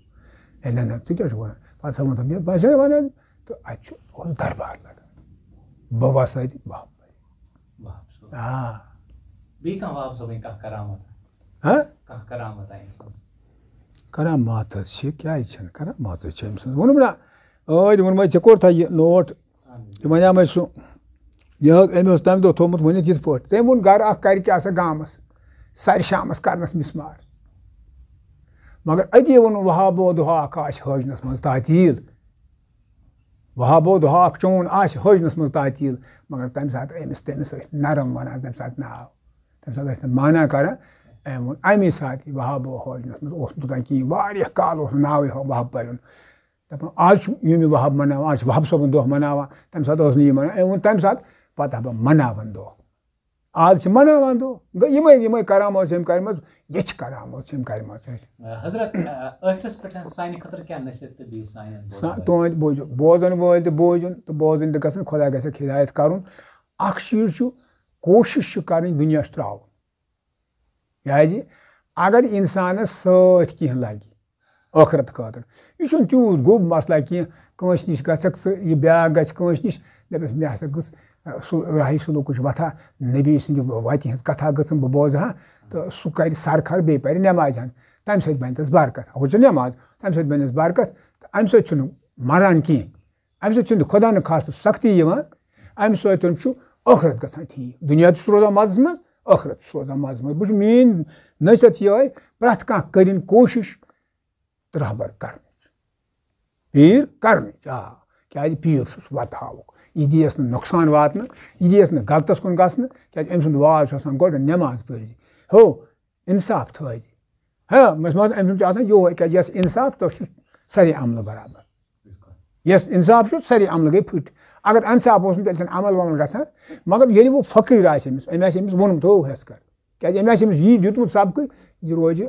ہے، نہ، نہ، ژٕ کیٛاہ چھُکھ وَنان؟ پَتہٕ ہسا ووٚن تٔمۍ، بہٕ ہسا وَنان، تہٕ اَتہِ چھُ، اوس دربار لَگان۔ بہٕ وَسہٕ اَتہِ، بہٕ ہاوٕ۔ وہاب صٲب۔ آ۔ بیٚیہِ کانٛہہ وہاب صٲبٕنۍ کانٛہہ کرامت؟ ہا؟ کانٛہہ کرامت أمۍ سٕنٛز؟ کرامات حظ چھِ، کیٛازِ چھَنہٕ؟ کرامات حظ چھِ أمۍ سٕنٛز۔ ووٚنُم نا، ٲدۍ ووٚنمَے، ژےٚ کوٚرتھا یہِ نوٹ؟ اہن حظ۔ یہِ وَنیٛامَے سُہ، یہِ حظ، أمۍ اوس تَمہِ دۄہ تھوٚومُت ؤنِتھ یِتھ پٲٹھۍ۔ تٔمۍ ووٚن، گَرٕ اَکھ کَرِ کیٛاہ سا گامَس، سَرِ شامَس کَرنَس مِسمار۔ مگر أتی ووٚنُن، وہابو دۄہ اَکھ آسہِ حٲجنَس منٛز تعطیٖل۔ وہابو دوٚپ، اکھ چون آسہِ حٲجنس منٛز تعطیل، مگر تمہِ ساتہٕ أمِس، تٔمِس ٲسۍ نرم ونان تمہِ ساتہٕ ناو، تمہِ ساتہٕ ٲسۍ نہٕ مانا کران۔ أمۍ ووٚن امی ساتہٕ، وہابو حٲجنس منٛز اوس نہٕ توٚتام کِہیٖنۍ، واریاہ کال اوس نہٕ ناوٕے وہاب پرُن۔ دپان، آز چھُ یومِ وہاب مناوان، آز چھُ وہاب صٲبُن دۄہ مناوان، تمہِ ساتہٕ اوس نہٕ یہِ مناوان۔ أمۍ ووٚن تمہِ ساتہٕ، پتہٕ دپان مناوان دۄہ۔ آز چھِ مناوان دۄہ۔ گٔے یِمے، یِمے کرامات چھِ أمۍ کرِمژ، یہِ چھِ کرامات چھِ أمۍ کرِمژ۔ حضرت، آ، ٲخرس پٮ۪ٹھ سانہِ خٲطرٕ کیٛاہ نصیحت تہٕ بیٚیہِ سانٮ۪ن بوزن سا- والٮ۪ن؟ تُہنٛدۍ بوٗزِو، بوزن وٲلۍ تہِ بوزُن تہٕ بوزٕنۍ تہِ گژھن، خۄدا گژھٮ۪کھ ہدایت کرُن۔ اکھ چیٖز چھُ، کوٗشِش چھِ کرٕنۍ دُنیاہس ترٛاوُن۔ کیازِ اگر انسانس سۭتۍ کینٛہہ لگہِ ٲخرت خٲطرٕ، یہِ چھُنہٕ تیوٗت گوٚب مسلہ کینٛہہ۔ کٲنٛسہِ نِش گژھکھ ژٕ، یہِ بیٛاکھ گژھِ کٲنٛسہِ نِش، دَپٮ۪س، مےٚ ہسا گٔژھ، ٲ، سُہ راہی سلوٗکٕچ وتھا، نبی سٕنٛدِ وتہِ ہٕنٛز کتھا گٔژھم بہٕ بوزٕ ہا، تہٕ سُہ کرِ سرکھر، بیٚیہِ پرِ نٮ۪مازِ ہن، تمہِ سۭتۍ بنہِ تس برکت۔ ہُہ چھِ نٮ۪ماز، تمہِ سۭتۍ بنٮ۪س برکت، تہٕ امہِ سۭتۍ چھُنہٕ مران کینٛہہ۔ امہِ سۭتۍ چھُنہٕ خۄدا نہٕ خاصہٕ سختی یِوان، امہِ سۭتۍ چھُ ٲخرت گژھان ٹھیٖک۔ دُنیا تہِ چھُ روزان مزس منٛز، ٲخرت تہِ چھُ روزان مزس منٛز۔ بہٕ چھُس، میٲنۍ نصیحت چھِ یِہوٚے، پرٛٮ۪تھ کانٛہہ کٔرِن کوٗشِش تہٕ رہبر کرنٕچ، پیٖر کرنٕچ۔ آ، کیازِ پیٖر چھُس وتہٕ ہاوُک، یہِ دِیَس نہٕ نۄقصان واتنہٕ، یہِ دِیَس نہٕ غلطس کُن گژھنہٕ، کیازِ أمۍ سُنٛد واز چھُ آسان گۄڈٕ نٮ۪ماز پٔرزِ۔ ہو، انصاف تھٲوزِ۔ ہا، مےٚ چھُ مطلب، أمۍ سُنٛد چھُ آسان یِہوٚے، کیازِ یَس انصاف، تَس چھُ سارے عملہٕ برابر۔ یَس انصاف چھُ، سارے عملہٕ گٔے پھٕٹۍ۔ اگر انصاف اوس نہٕ، تیٚلہِ چھَنہٕ عمل ومل گژھان۔ مگر ییٚلہِ وۄنۍ فقیٖر آسہِ أمِس، أمۍ آسہِ أمِس ووٚنمُت، ہو ہٮ۪س کر، کیازِ أمۍ آسہِ أمِس یی دیُتمُت سبقٕے، یہِ روزِ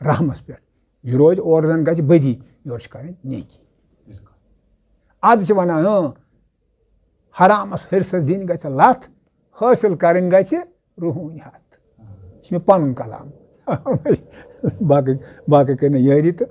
رحمس پٮ۪ٹھ، یہِ روزِ، اورٕ زن گژھِ بدی، یورٕ چھِ کرٕنۍ نیکی۔ ادٕ چھِ ونان، اۭں، حرامس حرصس دِنۍ گژھِ لتھ، حٲصِل کرٕنۍ گژھِ رُحوٗنۍ ہتھ۔ یہِ چھُ مےٚ پنُن کلام۔ باقٕے، باقٕے کٔر نہٕ یٲری تہٕ